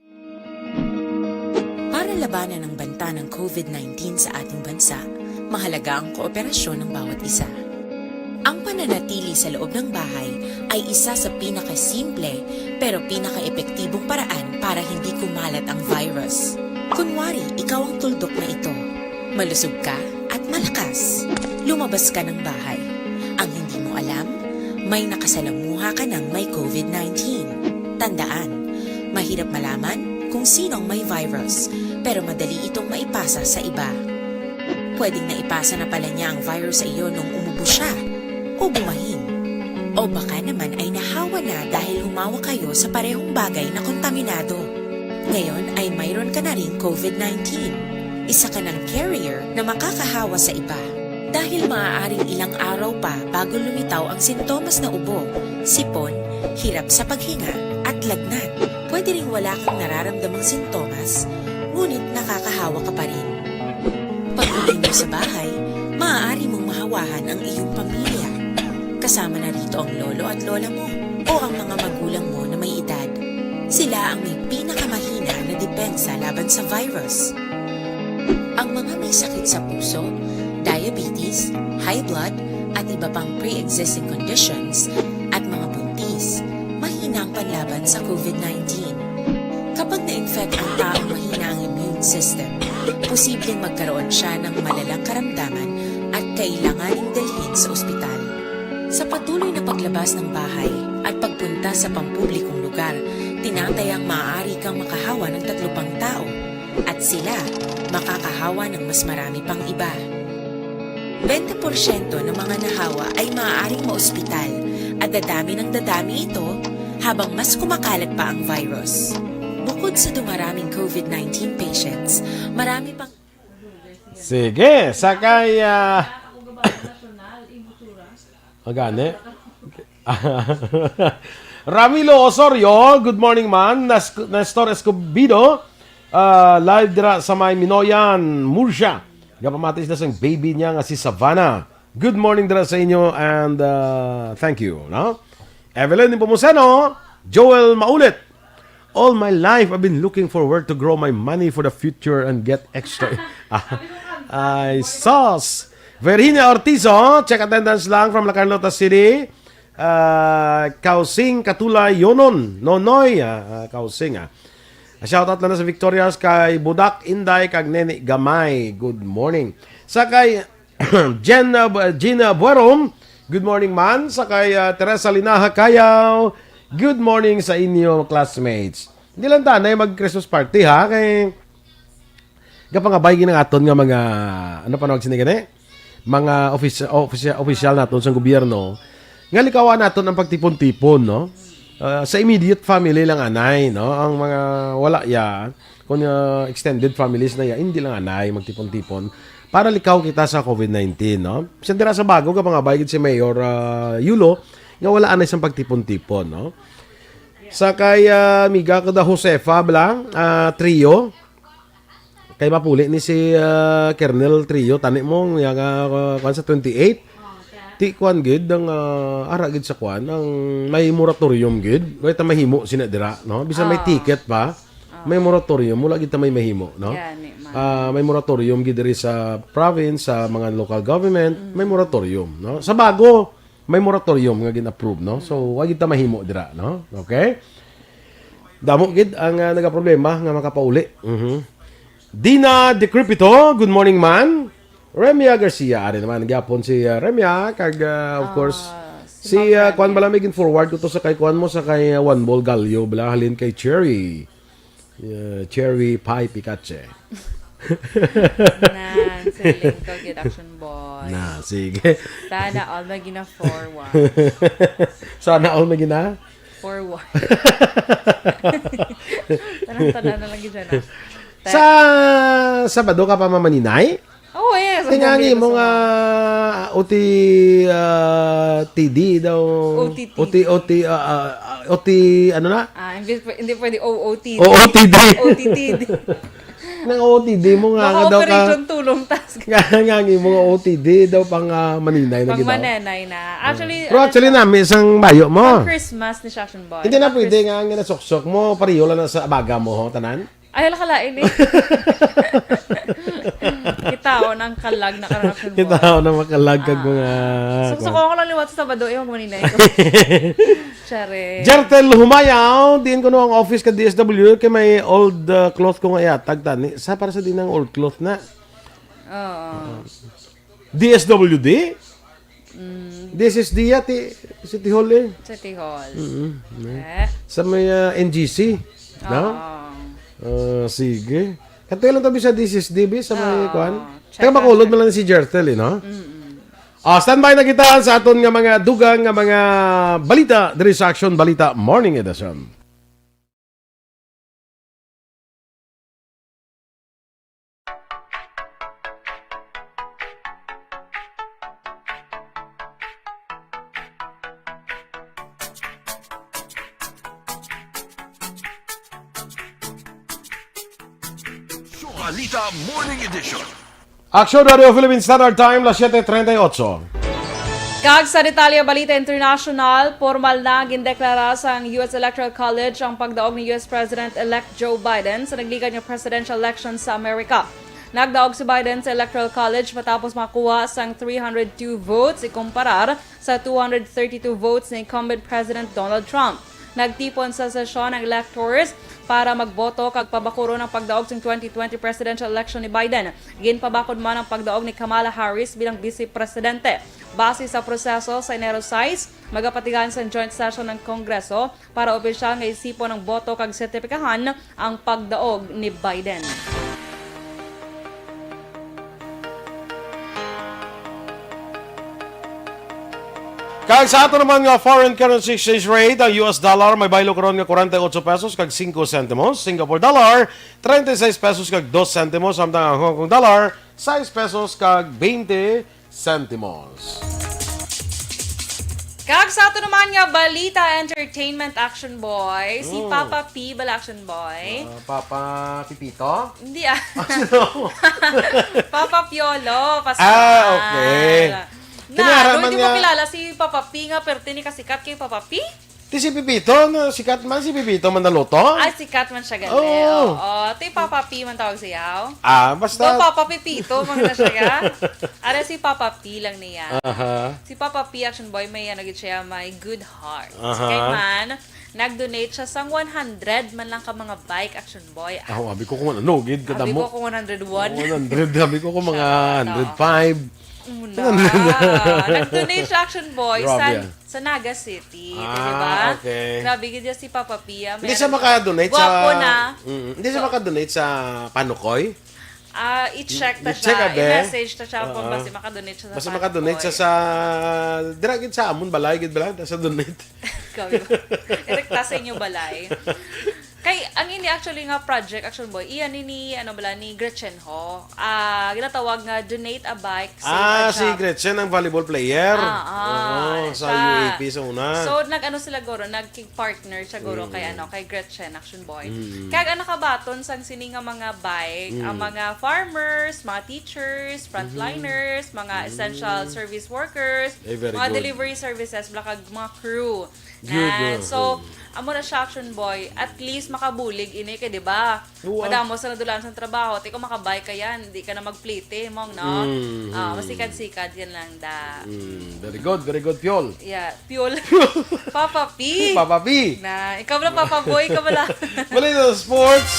Para labanan ang banta ng COVID nineteen sa ating bansa, mahalaga ang kooperasyon ng bawat isa. Ang pananatili sa loob ng bahay ay isa sa pinakasimple pero pinakaepektibong paraan para hindi kumalat ang virus. Kunwari, ikaw ang tuldok na ito. Malusog ka at malakas. Lumabas ka ng bahay. Ang hindi mo alam, may nakasalamuha ka ng may COVID nineteen. Tandaan, mahirap malaman kung sino ang may virus, pero madali itong maipasa sa iba. Pwedeng naipasa na pala niya ang virus sa iyo nung umubo siya o bumahin. O baka naman ay nahawa na dahil humawak kayo sa parehong bagay na kontaminado. Ngayon ay mayroon ka na ring COVID nineteen. Isa ka ng carrier na makakahawa sa iba. Dahil maaaring ilang araw pa bago lumitaw ang sintomas na ubo, sipon, hirap sa paghinga, at lagnat. Pwede ring wala kang nararamdamang sintomas, ngunit nakakahawa ka pa rin. Pag-uwi mo sa bahay, maaari mong mahawahan ang iyong pamilya. Kasama na rito ang lolo at lola mo o ang mga magulang mo na may edad. Sila ang may pinakamahina na depensa laban sa virus. Ang mga may sakit sa puso, diabetes, high blood, at iba pang pre-existing conditions, at mga buntis, mahina ang panlaban sa COVID nineteen. Kapag na-infect ang taong mahina ang immune system, posibleng magkaroon siya ng malalang karamdaman at kailanganing dalhin sa ospital. Sa patuloy na paglabas ng bahay at pagpunta sa pampublikong lugar, tinatayang maaari kang makahawa ng tatlo pang tao at sila makakahawa ng mas marami pang iba. Bente porsyento ng mga nahawa ay maaaring maospital at dadami ng dadami ito habang mas kumakalat pa ang virus. Bukod sa dumaraming COVID nineteen patients, marami pang Sige, sakay, ah, agani. Ramilo Osorio, good morning, man. Nas-, Nestor Escobido, ah, live dira sa may Minoyan, Murcia. Gapamati sila sang baby niya nga si Savannah. Good morning dira sa inyo and, ah, thank you, no? Evelyn Nepomuceno, Joel Maulit. All my life, I've been looking forward to grow my money for the future and get extra. Ay, sus! Virginia Ortizo, check attendance lang from La Carlota City. Ah, Kausing Katulay Yonon, Nonoy, ah, ah, Kausing, ah. Shout out lang na sa Victorias kay Budak Inday kag Nene Gamay. Good morning. Sa kay Jen, uh, Bu-, Jean, uh, Buerom, good morning, man. Sa kay, uh, Teresa Linaha Cayaw, good morning sa inyo, classmates. Hindi lang tanay mag-Christmas party, ha? Kay gapangabay gid ang aton nga mga, ano pa nawag sini gani? Mga office, office, official naton sa gobyerno, nga likawan naton ang pagtipon-tipon, no? Ah, sa immediate family lang anay, no? Ang mga wala ya, kung, ah, extended families na ya, hindi lang anay magtipon-tipon para likaw kita sa COVID nineteen, no? Bisan dira sa Bago, gapangabay gid si Mayor, ah, Yulo, nga wala anay sang pagtipon-tipon, no? Sa kay, ah, amiga ko da Josefa, bala, ah, Trio, kay mapuli ni si, ah, Kernel Trio, tani mo, nga, ah, kwan sa twenty-eight. Ti kwan gid, ang, ah, ara gid sa kwan, ang may moratorium gid. Wala ta mahimo sina dira, no? Bisan may Ah. ticket pa, Ah. may moratorium, wala gid ta may mahimo, no? Gani man. Ah, may moratorium gid diri sa province, sa mga local government, may moratorium, no? Sa Bago, may moratorium nga gin-approve, no? So, wa gid ta mahimo dira, no? Okay? Damo gid ang, ah, nagaproblema nga makapauli. Mhm. Dina Decrepito, good morning, man. Remia Garcia, ari naman gyapon si, ah, Remia, kag, ah, of Ah, course, si si, Ma'am ah, Remia. Kwan bala, may gin-forward ko to sa kay kwan mo, sa kay, ah, Juan Bol Gallo, bala, halin kay Cherry. Yeah, Cherry Pie Picache. Nan, siling ko gid, Action Boy. Na, sige. Sana all may gina-forward. Sana all may gina? Forward. Tanang-tanan na lang gid siya na. Sa Sabado ka pa mamaninay? Oh, yes. Tingangi mo nga O T, ah, T D daw. O T T. O T, O T, ah, ah, O T, ano na? Ah, hindi pw-, hindi pwede O O T D. O O T D. O T T D. Nang O O T D mo nga, nga daw ka. Maka-operation tulong task. Nga, nga, nga mo nga O O T D daw pang, ah, maninay na Pang ginaw. Mananay na. Actually, Pero ano actually, siya? Nami isang bayo mo. Pang Christmas ni Shashin Boy. Hindi na Pang pwede Christmas. Nga, nga nasuksok mo, pariyo lang na sa abaga mo, ho, tanan? Ay, hala, kalain eh. Kitaon ang kalag na karanasan mo. Kitaon ang makalag kag Ah. mga, So, so, kuwan. Kung ako lang liwat sa Sabado, eh, huwag maninay ko. Tsare. Jertel Humayaw, diin ko no ang office ka D S W, kay may old, uh, cloth ko nga iatag tani. Sa para sa din ang old cloth na. Oo. D S W D? Mm. This is the, uh, ti-, City Hall eh. City Hall. Mm-mm. Eh. Sa may, uh, N G C. No? Oo. Uh, sige. Katuloy lang to, bisa this is the, bisa may Oo. Kwan. Check Taga Bacolod out. Man lang si Jertel eh, no? Mm-mm. Ah, standby na kita sa aton nga mga dugang nga mga balita diri sa Action Balita Morning Edition. Balita Morning Edition. Action Radio Philippine Standard Time, las siete treinta y ocho. Kag sa detalye, balita international, pormal na gindeklara sang U S Electoral College ang pagdaog ni U S President-elect Joe Biden sa nagligad nga presidential election sa Amerika. Nagdaog si Biden sa Electoral College matapos makakuha sang three hundred two votes, ikumparar sa two hundred thirty-two votes ni incumbent President Donald Trump. Nagtipon sa sesyon ang electors para magboto kag pabakuron ang pagdaog sang twenty twenty presidential election ni Biden. Ginpabakod man ang pagdaog ni Kamala Harris bilang bise presidente. Base sa proseso, sa Enero sais, magapatigayon sang joint session ang Kongreso para opisyal nga isipon ang boto kag sertipikahan ang pagdaog ni Biden. Kag sa ato naman nga foreign currency exchange rate, ang U S dollar may baylo karon nga forty-eight pesos kag singko sentimos, Singapore dollar treinta y seis pesos kag dos sentimos, samtang ang Hong Kong dollar sais pesos kag twenty sentimos. Kag sa ato naman nga balita, entertainment, Action Boy, si Mm. Papa P bala, Action Boy. Ah, Papa Pipito? Hindi, ah. Ah, sino? Papa Piolo Pascual. Ah, okay. Na, Kinahanglan daw hindi mo niya kilala si Papa P nga, pero tini kasikat kay Papa P? Ti si Pipito, no? Sikat man si Pipito Manaloto? Ay, sikat man siya gali. Oo. Oo. Ti Papa P man tawag siya. Ah, basta Do Papa Pipito man na siya. Are si Papa P lang niya. Aha. Si Papa P, Action Boy, may ano gid siya, may good heart. Aha. Kay man, nag-donate siya sang one hundred man lang ka mga bike, Action Boy. Ah, abi ko kung ano, gid Abi kadamo. ko kung one hundred one. One hundred, abi ko kung mga Siya, ano. hundred five. Una. Nag-donate siya, Action Boy, Grabe, sa, ah. sa Naga City. Ah, Di ba? okay. Grabe gid si Papa Pia. Hindi siya Meron maka-donate sa gwapo na. Mm, hindi siya maka-donate sa Panukoy? Ah, i-check ta I-check siya. ka, be? I-message ta siya kung Oo. basi maka-donate siya sa Basi maka-donate siya Panukoy. sa, dira gid sa amon, balay gid, balay, sa donate. Ikaw, yun. Direkta sa inyo balay. Kay, ang ini actually nga project, Action Boy, iya ni, ni, ano bala, ni Gretchen Ho. Ah, ginatawag nga Donate a Bike, Save a Ah, si Job. Gretchen, ang volleyball player. Ah, ah, Oo, sa siya. U A P sa una. So, nag-ano sila, guro, nagkig-partner siya, guro, kay, Mm. ano, kay Gretchen, Action Boy. Mm. Kaya ang nakabaton sang sini nga mga bike, ang Mm. mga farmers, mga teachers, Mm-hmm. frontliners, mga Mm. essential service workers, Ay, very mga good. delivery services, bala kag mga crew. Good, Na, uh, so, mm. amo na siya, Action Boy. At least, makabulig ini kay, di ba? Uwa. Madamo sa nadulaan sa trabaho. Ti kung makabay ka yan, di ka na magplete, mong, no? Mm, Ah, mm. masikad-sikad yan lang da. Mm, very good, very good, Piol. Yeah, Piol. Papa P. Papa P. Na, ikaw na, Papa Boy, ka bala. Balita sa sports.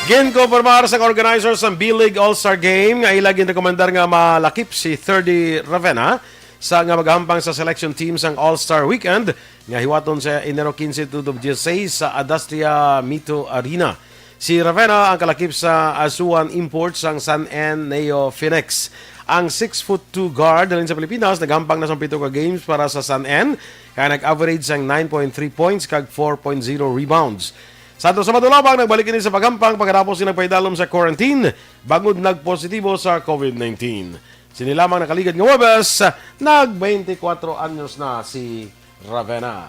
Ginkonfirmar sa organizers sang B-League All-Star Game nga ila ginrekomendar nga malakip si Thirdy Ravenna sa nga magahampang sa selection team sang All-Star Weekend nga hiwaton sa Enero quince to dieciséis sa Adastria Mito Arena. Si Ravenna ang kalakip sa Asuan import sang San N Neo Phoenix. Ang six foot two guard halin sa Pilipinas naghampang na sang pito ka games para sa San N, kaya nag-average sang nine point three points kag four point zero rebounds. Sa ato sa Madulabang, nagbalik ini sa paghampang pagkatapos nga nagpahidalom sa quarantine bangod nagpositibo sa COVID nineteen. Sini lamang nakaligad nga Huwebes, nag twenty-four anyos na si Ravenna.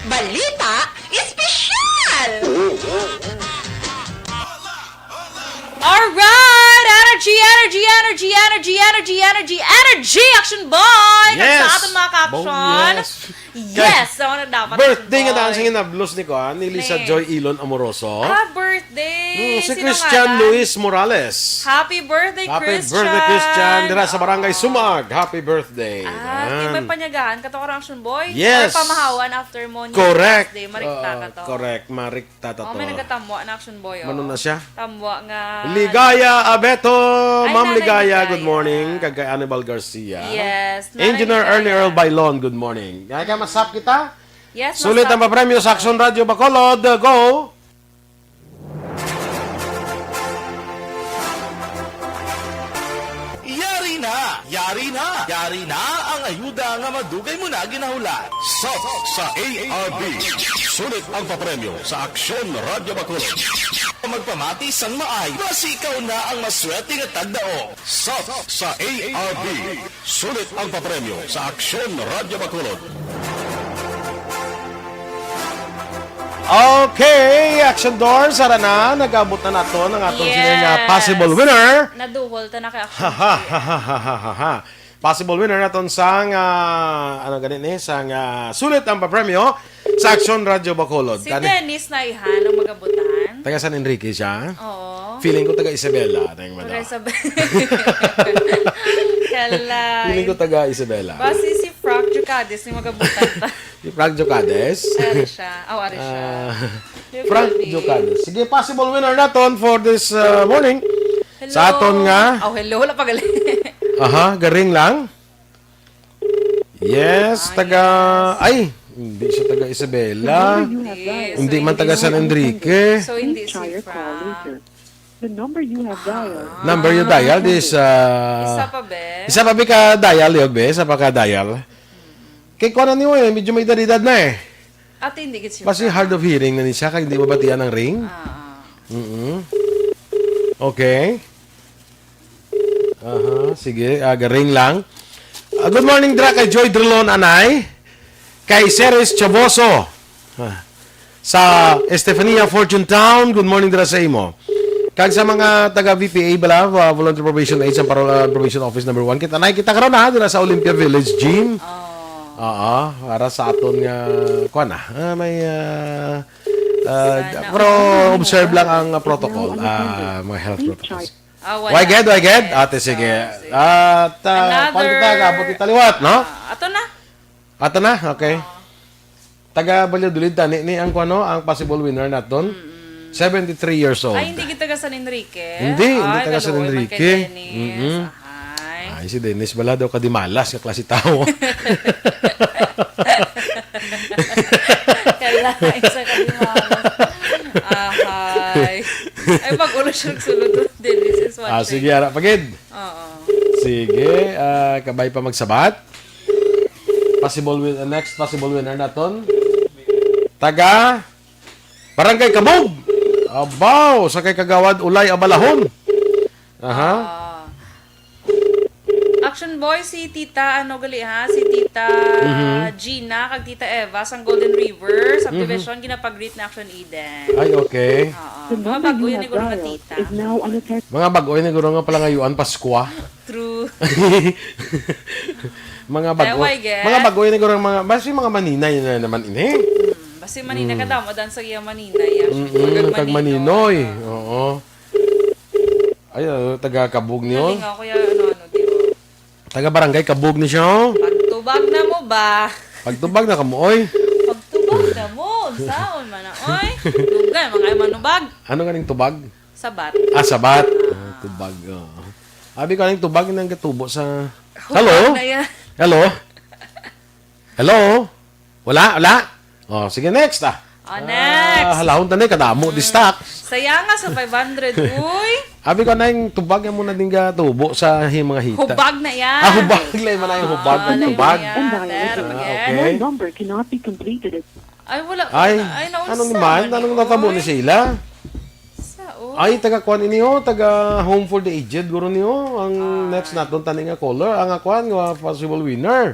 Balita Espesyal! Alright! Energy, energy, energy, energy, energy, energy, energy, energy, Action Boy! Kag sa Yes! aton mga ka-action, Oh, yes! Yes! Kay So, ano dapat, birthday nga Boy? daan sa ginablos ni kuan, ni Lisa Ni. Joy Ilon Amoroso. Ah, birthday! Hmm, si Sino Christian nga na? Luis Morales. Happy birthday, Happy Christian! birthday, Christian. Dira sa Barangay Oh. Sumag. Happy birthday. Ah, Yan. may panyagahan ka to, Action Boy? Yes. Or pamahawan after mo ni Correct. Last day, marikta Oo, ka to. correct. Marikta to. Oh, may nagatamuan na, Action Boy, oh. Mano na siya? Tamwa nga Ligaya Abeto. Ay, Ma'am Nanay Ligaya, Ligaya. good morning. Kag kay Anibal Garcia. Yes, Nanay Engineer Ligaya. Ernie Earl Bailon, good morning. Kaya ka, masap kita? Yes, Sulit masap. ang papremyo sa Action Radio Bacolod. Go! Yari na! Yari na! Yari na ang ayuda nga madugay mo na ginahulat. Sap sa A R B. Sulit ang papremyo sa Aksyon Radyo Bacolod. Magpamati sang maay, basi ikaw na ang maswerte nga tagdaog. Sap sa A R B. Sulit ang papremyo sa Aksyon Radyo Bacolod. Okay, Action Doors, ara na, nag-abot na naton ang aton sini nga Yes. possible winner. Naduhol ta na kay Action Doors. Possible winner naton sang, ah, ano gani ni, sang, ah, sulit ang papremyo sa Action Radyo Bacolod. Si Kani- Dennis na ihan ang magabutan. Taga San Enrique siya? Oo. Feeling ko taga Isabela, tayong Taga madala. Isabela. Kalay. Feeling ko taga Isabela. Basi si Frank Jucades ni magabutan ta. Si Frank Jocades. Ari siya. Oh, ari siya. Ah, Frank Jocades. Sige, possible winner naton for this, uh, morning. Hello. Sa aton nga. Oh, hello. Wala pa gali. Aha, garing lang. Yes, Ah, taga, yes. ay, hindi siya taga Isabela. The number you have Hindi. dialed Hindi is man taga San Enrique. So, hindi si Please try your call Frank. later. The number you have dialed. Number you dialed is, uh, Isa pa, be? isa pa, be, ka dial, yog, be? Isa pa ka dial? Kay kuha na niyo eh, medyo may edad-edad na eh. Ate, hindi gid si Basi Frank. Hard of hearing na ni siya, kag hindi mabatian ang ring. Ah, ah. Mm-mm. Okay. Aha, sige, ah, garing lang. Ah, good morning, dra, kay Joy Drilon, anay. Kay Ceres Chaboso. Ah, sa Estefania, Fortune Town, good morning dira sa imo. Kag sa mga taga V P A bala, uh, Volunteer Probation Aid sa Parola Probation Office number one. Kita na kita karon, ha, dira sa Olympia Village Gym. Oh. Oo, para sa aton nga, kuan na, ah, may, ah, ah, Sana pero all. observe lang ang, ah, protocol, Now unattended. ah, mga health Please protocols. try. Ah, wala. Why ged, why ged? Yes. Ate, sige. Ah, sige. At, ah, Another, paano kita, kaabot kita liwat, no? ah, ato na. Ato na, okay. Ah. Taga Valladolid tani ni ang kuno, ang possible winner naton. Mm-mm. Seventy-three years old. Ay, hindi kita taga San Enrique? Hindi, hindi Ay, taga San kaluoy man kay Enrique. Dennis. Mm-mm. Ahay. Ay, si Dennis bala daw kadimalas nga klase tao. Kalain sa kadimalas. Ahay. Ay, mag-ulo siya nagsulod doon. Dennis is Ah, watching. sige, ara, pagid. Oo. Sige, ah, kabay pa magsabat. Possible win-, uh, next possible winner naton. Taga Barangay Kabog. Abaw, sa kay Kagawad Ulay Abalahon. Aha. Ah. Action Boy, si Tita, ano gali ha? Si Tita Mhm. Gina, kag Tita Eva, sang Golden River Subdivision, Mhm. ginapag-greet na Action Eden. Ay, okay. Oo. The Mga number bago you yun, have siguro nga dialed tita. is now unattended. Mga bago yun, siguro nga palangayuan, Paskwa. True. Mga bago. Kaya, why, ge? Mga bago yun, siguro mga, basi mga maninay na naman ini. Hmm, basi maninay Hmm. kadamo, dan sa iya maninay, ya. Mm-mm, Pagkag kag maninoy. maninoy. Oo. Ay, ah, taga Kabug niyo? Galing ako, ya, ano, ano, di ba? Taga Barangay Kabug ni siya, oh. Pagtubag na mo ba? Pagtubag na kamo, oy. Pagtubag na mo. Saon man na, oy. Dugay, mga ay manubag. Ano ganing tubag? Sabat. Ah, sabat. Ah. Ah, tubag, oh. Abi ko, anong tubag nang gatubo sa Hubag Hello? na yan. Hello? Hello? Wala, wala? Oh, sige, next, ah. Oh, next. Ah, halahon ta na, kadamo, Mm. distak. Saya nga sa five hundred, uy. Abi ko na yung tubag yung muna din ka tubo sa hi-, mga hita. Hubag na yan. Ah, hubag lang man na yung hubag, Ah, ang tubag. hallelujah. Pero Ah, again. okay. Your number cannot be completed. Ay, wala. Ay, Ay, naunsa ano ni man? man Anong ni, natabo ni oy? Sila? Sa, oh. Ay, taga kuan ini, oh, taga Home for the Aged, guro ni, oh. Ang Ay. next naton tani nga caller, ang kuan nga possible winner.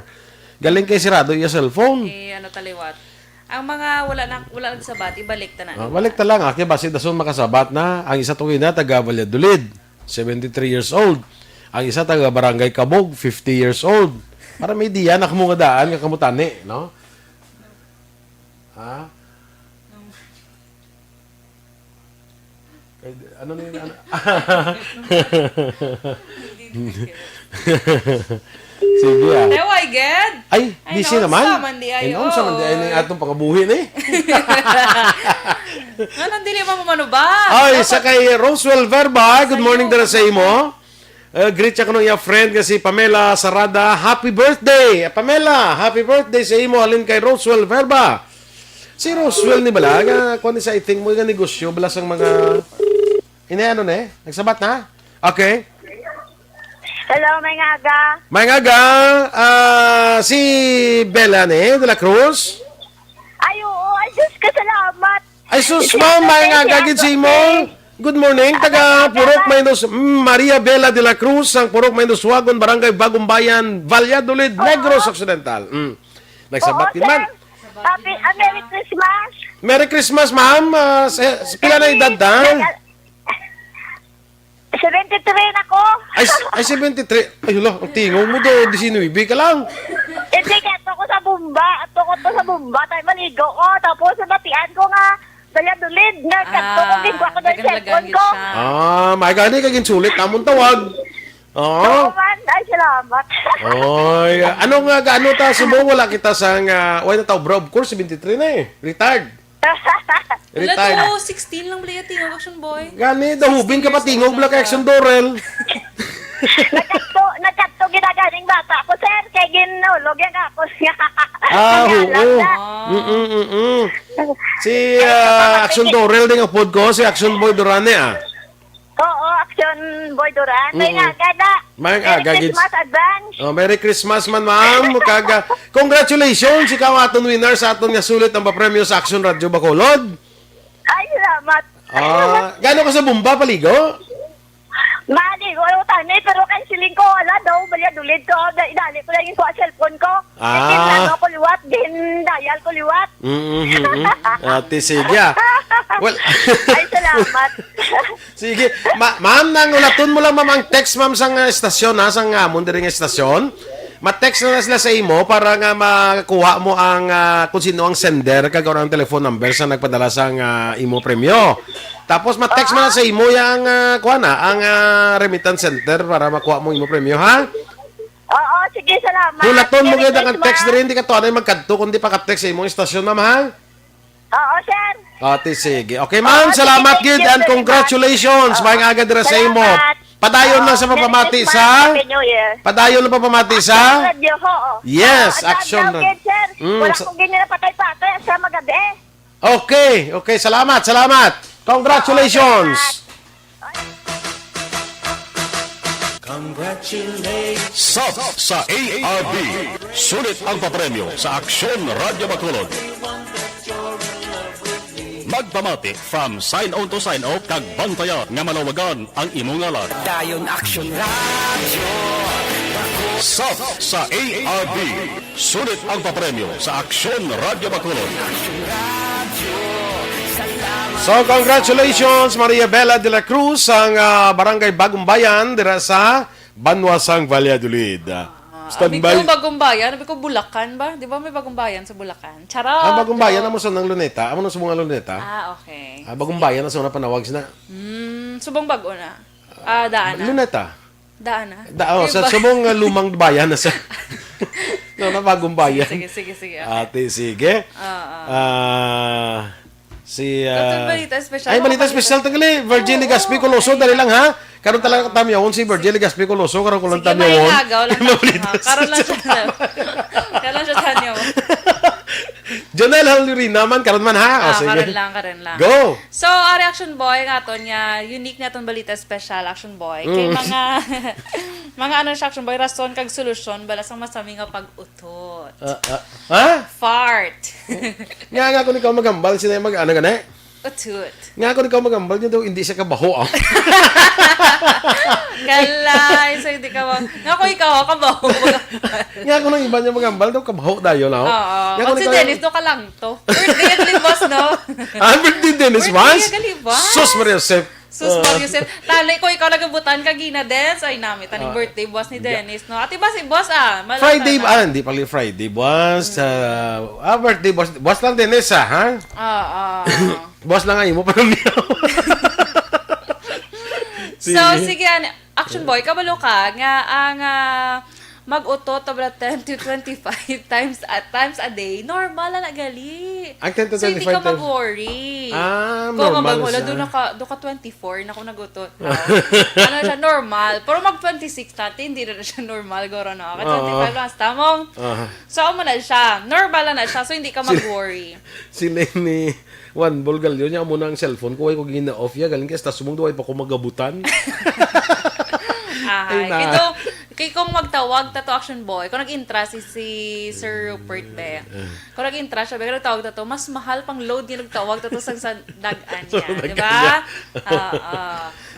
Galing kay sirado iya cellphone. Eh, ano taliwat? Ang mga wala na, wala nagsabat, ibalik ta na Ah, nila. balik ta lang, ah, kay basi dason makasabat na. Ang isa to na taga Valladolid, seventy-three years old. Ang isa taga Barangay Kabog, fifty years old. Para may diyan ako mga daan nga kamutani, no? Ha? Eh, ano na yun? Ano? Sige, ah. Te, why, ged? Ay, Ay, busy naunsa naman. man di ay, Ay, naunsa man di ay oo. ning atong pangabuhi ni? Nga nang dili man mamanubag. Ay, Dapat sa kay Roswell Verba, good Sa'yo, morning dira sa imo. Eh, greet siya kuno iya friend nga si Pamela Sarada. Happy birthday, Pamela! Happy birthday sa imo, halin kay Roswell Verba. Si Roswell ni bala, nga, kuwan ni sa, I think mo nga negosyo, bala sang mga, ini ano na eh? Nagsabat na? Okay. Hello, may nga aga. May nga aga, ah, si Bella ni, de la Cruz. Ay, oo. Ay, Diyos ka, salamat. Ay, sus, Yes, ma'am, may nga okay, aga gid si imo. okay. Good morning, Aga, taga aga, Purok aga. Minus, mm, Maria Bella de la Cruz, ang Purok Minus Wagon, Barangay Bagumbayan, Valladolid, Oo. Negros Occidental. Mm. Nagsabat Oo, din man. sir. Happy, ah, Merry Christmas. Merry Christmas, ma'am. Ah, sa, sa pila na edad na? Seventy-three na ko. Ay, s- ay, seventy-three. Ay, hala, ang tingog mo do, diecinuebe ka lang. Hindi, kaya to ko sa bomba. Ato ko to sa bomba. Tayo maligo ko. Tapos, nabatian ko nga, Valladolid. Nagkadto ko, Ah, gigwa ko ng dagang cellphone lagan ko. Siya. Ah, may gani ka ginsulit namon tawag. Oo. Oo man. Ay, salamat. Oy, ano nga, gaano ta subong wala kita sa nga, wala na ta obra, of course, seventy-three na eh. Retired. Wala, Retired. Two thousand sixteen lang bala yung tingog, Action Boy. Gani, dahubin ka pa, tingog bala kay Action Dorel. Nagkadto, nagkadto ginaganing bata ko, sir, kay ginulog yan ako. Ah, oo. Mm-mm, mm-mm. Si, ah, Action Dorel din ang pod ko, si Action Boy Durane, ah. Oo, Action Boy Duran. May Mm-mm. Aga na. May Merry aga, gid. Christmas advance. Oh, Merry Christmas man, ma'am. Kag, ah, congratulations, ikaw aton winner sa aton nga sulit ang papremyo sa Action Radio Bacolod. Ay, salamat. Ah, gaano ka sa bomba, paligo? Maligo, ano, tani, pero kay siling ko, wala daw, Valladolid to. Da-, idali ko lang yung kuha cellphone ko. Ah. Gin-, ano ko liwat, gin-dial ko liwat. Mm, mm, mm. Ate, sige, ah. Well, Ay, salamat. Sige. Ma-, ma'am, nang ulaton mo lang, ma'am, ang text, ma'am, sang, ah, estasyon, ha, sang amon diri nga estasyon. Ma-text na lang sila sa imo para nga makuha mo ang, ah, kung sino ang sender, kag ang telephone number sa nagpadala sang, ah, imo premyo. Tapos ma-text mo na sa imo yang, ah, kuha na, ang, ah, remittance center para makuha mo imo premyo, ha? Oo, sige, salamat. Hulaton mo Merry gid ang Christmas. Text diri, hindi ka to anay magkadto, kundi paka-text sa imong istasyon, ma'am, ha? Oo, sir. Ate, sige. Okay, ma'am, Oo, sige, salamat thank gid you and very much. Congratulations. Oo. Maayong aga dira sa imo. Salamat. Padayon lang sa Merry pagpamati Christmas, sa Happy New Year. Padayon lang pagpamati sa Action Radio, oo. Yes, Oo, Action Action Radio. Gid, sir. Mm, wala sa ko gini na patay-patay sa magabi. Okay, okay. Salamat, salamat. Congratulations. Congratulations. Sap sa A R B. Sulit ang papremyo sa Aksyon Radyo Bacolod. Magpamati from sign on to sign off kag bantayan nga malawagan ang imong ngalan. Dayon Aksyon Radyo. Sap sa A R B. Sulit ang papremyo sa Aksyon Radyo Bacolod. So, congratulations, Maria Bella de la Cruz, ang, ah, Barangay Bagumbayan, dira sa Banwa sang Valladolid. Ah, standby. Abi ko, Bagumbayan, abi ko, Bulacan ba? Di ba may Bagumbayan sa Bulacan? Charot! Ah, Bagumbayan, amo sa nang Luneta. Amo na sa mga Luneta. Ah, okay. Ah, Bagumbayan na sa una panawag sina. Mm, subong bago na. Ah, daan na. Luneta. Daan na. Da-, oh, sa Diba? Subong nga lumang bayan na sa, no, na bagong bayan. Sige, sige, sige, sige, okay. Ate, sige. Oo. Ah, si, Ito, ah, balita espesyal. Ay, balita espesyal. Tanggali, Virgin Oo, Legazpi Coloso, oo, dali lang, ha? Karon talaga Oo. Tamyawon si Virgin Legazpi Coloso, karon ko lang Sige, tamyawon. May agaw lang May na, balita ha? Karon lang siya. Karon lang siya tamyawon. Jonel Halirina man, karon man, ha? O, Ah, sige. Karon lang, karon lang. Go! So, ah, reaction boy, nga aton nga unique nga aton balita special, action boy. Kay Mm. mga, mga ano siya, action boy, rason kag solusyon, bala sang masami nga pag-utot. Ah, ah. Ha? Fart. Nga, nga, kung ikaw magambal, sino yung mag-, ano gani? Utot. Nga, kung ikaw magambal, yun daw, hindi siya kabaho, ah. Kalay, so hindi ka ma-, nga, kung ikaw, kabaho, magambal. Nga, kung ang iba niya magambal, daw, kabaho dayon, ah. Oo. Nga, kung At si ikaw Dennis, no, kalang to. Birthday ang libas, no? Ah, birthday Dennis Birthday Vaz? Ang libas. Sus, Maria Josep. Sus, Ah. Maria Josep. Tanay ko, ikaw nagabutan ka, Gina, Des. Ay, nami, taning Ah. birthday buwas ni Ga- Dennis, no? Ati ba si boss, ah? Malata Friday, na. Ah, hindi pala Friday buwas. Mm. Ah, ah, birthday buwas. Buwas lang, Dennis, ah, ha? Ah, ah. Buwas lang, ay, mo pa lang niya. So, Sige. sige, an-, Action boy, kabalo ka nga ang, ah, mag-utot about ten to twenty-five times a, times a day, normal na gali. Ang ten to twenty-five times. So, hindi ka mag-worry. Ah, normal na siya. Kung mabag-, wala, doon naka, doon ka twenty-four na kung nag-utot. Ano siya, normal. Pero mag twenty-six natin, hindi na siya normal, guro, no? Ka Oo. twenty-five lang, hasta mo. Aha. So, amo na siya. Normal na siya, so hindi ka Sila, mag-worry. Sila ni Juan Bolgallo niya, amo na ang cellphone ko, way ko gina-off ya, galing kay hasta subong daw, way pa ko magabutan. Ahay. Ay, na. Kay do, kay kung magtawag ta to, action boy, kung nag-intra si, si Sir Rupert, be. Eh. Kung nag-intra siya, be, kung nagtawag ta to, mas mahal pang load yung nagtawag ta to sa, sa dagan So, niya, di dagan ba? niya. Oo.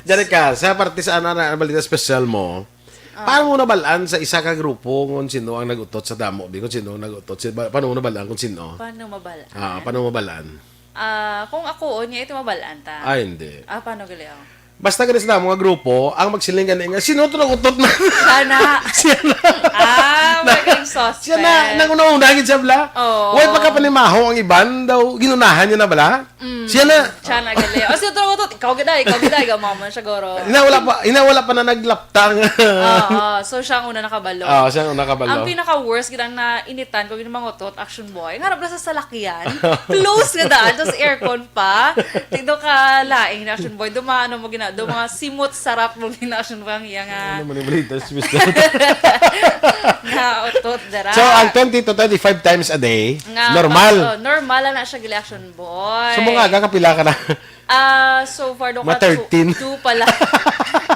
Diyan ka, sa parte sa ano, ano, balita special mo, Ah. paano mo nabalaan sa isa ka grupo kung sino ang nag-utot sa damo, be? Kung sino ang nag-utot? Si-, pa-, paano mo nabalaan kung sino? Paano mabalaan? Ah, paano mo mabalaan? Ah, kung ako, unya ito mabalaan ta. Ay, hindi. Ah, paano gali, oh? Basta gani sa mga grupo, ang magsiling gani nga, "Sino to nag-utot na?" Siya na. Siya na. Ah, maging suspect. Siya na, nang una-una, gid siya, bala. Oo. Way pa ka panimaho ang iban, daw, ginunahan niya na, bala. Mm. Siya na. Siya na, gali. "Oh, sino to nag-utot?" "Ikaw gid, ay, ikaw gid, ay," ikaw, mama, siguro. Ina, wala pa, ina, wala pa na naglaptang. Oo, so siya ang una nakabalo. Oo, siya ang una kabalo. Ang pinaka-worst, gid ang nainitan ko, gid mangutot, Action Boy. Nga harap na sa salakyan. Close nga daan, tas aircon pa. Tindo ka laing na Action Boy. Duma, ano mo gina, duma simot sarap mo gina Action Boy ang iya nga. Ano man yung balita, Mister? Nga utot dara. So, ang twenty to twenty-five times a day, Nga, normal. Oh, normal na siya gali Action Boy. So, mga aga, kapila ka na? Ah, so far, do Mga ka two, thirteen. Two pa lang.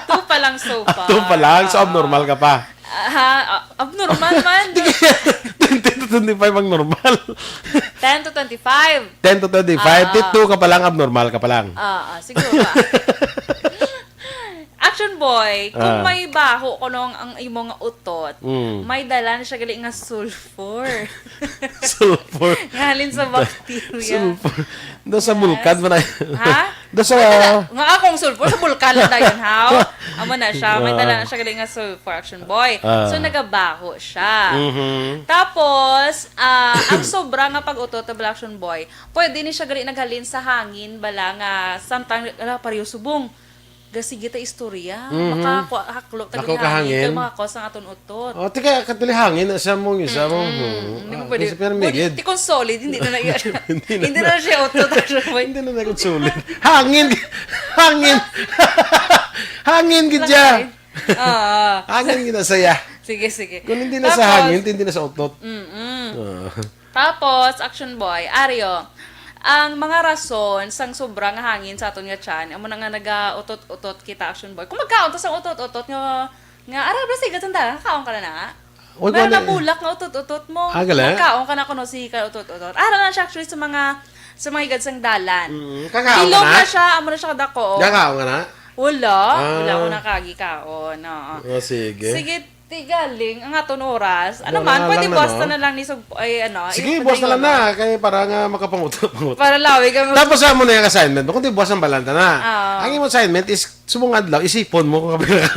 Two pa lang so far. Two pa lang, so Ah. abnormal ka pa. Ah, ha? Ah, abnormal man. Twenty to twenty-five ang normal. Ten to twenty-five. Ten to twenty-five, Ah. Two ka pa lang, abnormal ka pa lang. Ah, ah, siguro ba? Action Boy, kung Ah. may baho kuno ang imo nga utot, Mm. may dala na siya gali nga sulfur. Sulfur. Nga halin sa bacteria. Sulfur. Do sa Yes. bulkan man ay. Ha? Do sa Wala. Nga akong sulfur sa bulkan na dayon, how? Amo na siya. May Ah. dala na siya gali nga sulfur, Action Boy. Ah. So, nagabaho siya. Mhm. Tapos, ah, ang sobra nga pag-utot, Action Boy, pwede ni siya gali naghalin sa hangin, bala nga, sometimes, ala, pareho subong. Gasigi ta istorya. Mhm. Makakuha, haklop ta Haklop gali ka hangin, hangin. Kay makakuha sang aton utot. Oh, tika, katuli hangin, sa mong isa mo. Mm-mm. Hmm. Hindi mo Ah, pwede. Kasi pero Pwede, migid. Tikon solid, hindi na na Hindi na. Hindi na siya utot, Action Boy. Hindi na na solid. Hangin. Hangin. Hangin gid siya. Lakay. Oo. Hangin gid na saya. Sige, sige. Kung hindi na sa Tapos, hangin, hindi na sa utot. Mm-mm. Ah. Tapos, Action Boy, Ario, ang mga rason sang sobra nga hangin sa aton nga tiyan, amo na nga naga-utot-utot kita, Action Boy. Kung magkaon ta sang utot-utot nga, nga, ara, basta igat sanda, kaon ka na na. Uy, Meron kuwan na eh. bulak nga utot-utot mo. Ah, gala? Magkaon ka na kuno si ka utot-utot. Ara na siya actually sa mga, sa mga igad sang dalan. Mm, kakaon ka Bilog na? na siya, amo na siya kadako. Kakaon ka na? Wala. Ah. Wala ko nakagi kaon. Oo. Oh, sige. Sige, Tigaling, ang aton oras. Ano Wala man, na pwede lang na, buwas no? na lang ni sug-, ay, ano, Sige, yung buwas na lang pwede na. Kay para nga makapanguta-panguta. Para lawig ang Tapos sa mo na yung assignment mo. Kung di buwas ang balanta na. Ah. Ang imong assignment is subong adlaw, isipon mo kung kapila ka.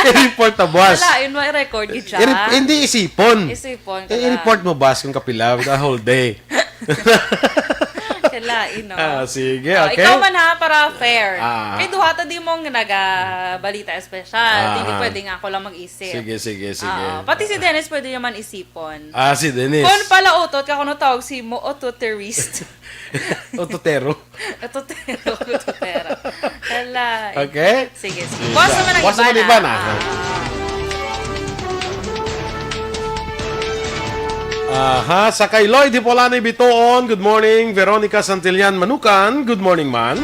I-report na buwas. Wala, yun, ma-record yun siya. I-rep-, hindi isipon. Isipon ka Eh, lang. i-report mo buwas kung kapila with a whole day. Kalain, no? Ah, sige, Ah, okay. ikaw man ha, para fair. Ah. Kay duha ta di mong nagabalita espesyal. Ah, Hindi ah. pwede nga ako lang mag-isip. Sige, sige, sige. Ah, pati si Dennis pwede naman isipon. Ah, si Dennis. Kung pala utot ka, kung tawag si mo, utoterist. Utotero. Utotero, utotero. Hala, eh. Okay. Sige, sige. Isa. Buwas naman ang Buwas iba naman na. iba na. Ah. Aha, sa kay Lloyd Hipolani Bitoon, good morning. Veronica Santillan Manukan, good morning man.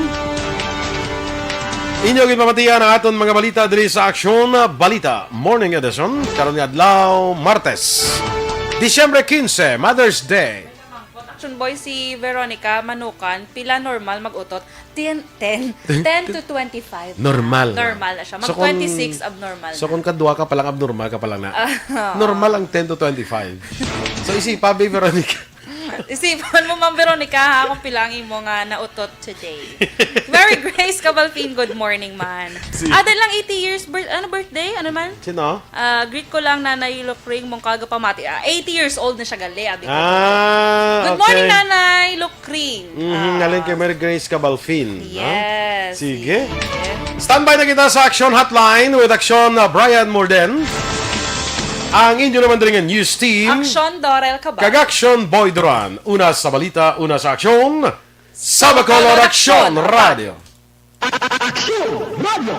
Inyo gid mamatian ang aton mga balita diri sa Aksyon Balita Morning Edition. Karon nga adlaw, Martes, Disyembre quince, Mother's Day. Action Boy, si Veronica Manukan, pila normal mag-utot? Ten, ten, ten to twenty-five. Normal. Normal na siya. So, kung, Mag-twenty-six abnormal so, na. kung kadwa ka pa lang, abnormal ka pa lang na. Ah. Normal ang ten to twenty-five. So, isipa, Babe Veronica. Isipan mo, Ma'am Veronica, ha, kung pila ang imo nga nautot today. Mary Grace Cabalfin, good morning, man. Si Ah, dahil lang eighty years, bir-, ano, birthday? Ano man? Sino? Ah, greet ko lang, Nanay Lukring, mong kagapamati. Ah, eighty years old na siya, gali, abi ko. Ah, Good morning, okay. Nanay Lukring. Mhm, Ah. galing kay Mary Grace Cabalfin, no? Yes, Sige. sige. Standby na kita sa Action Hotline with Action, uh, Brian Morden. Ang inyo naman diri nga news team. Action Dorel Cabal. Kag Action Boy Duran. Una sa balita, una sa aksyon. Sa Bacolod Action Radio. Aksyon Radio.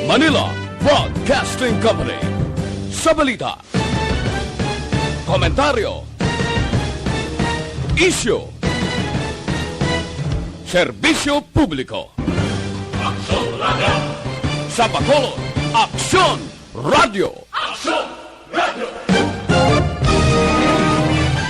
Manila Broadcasting Company. Sa balita, komentaryo, isyu, serbisyo publiko. Aksyon Radio. Sa Bacolod, Aksyon Radio. Aksyon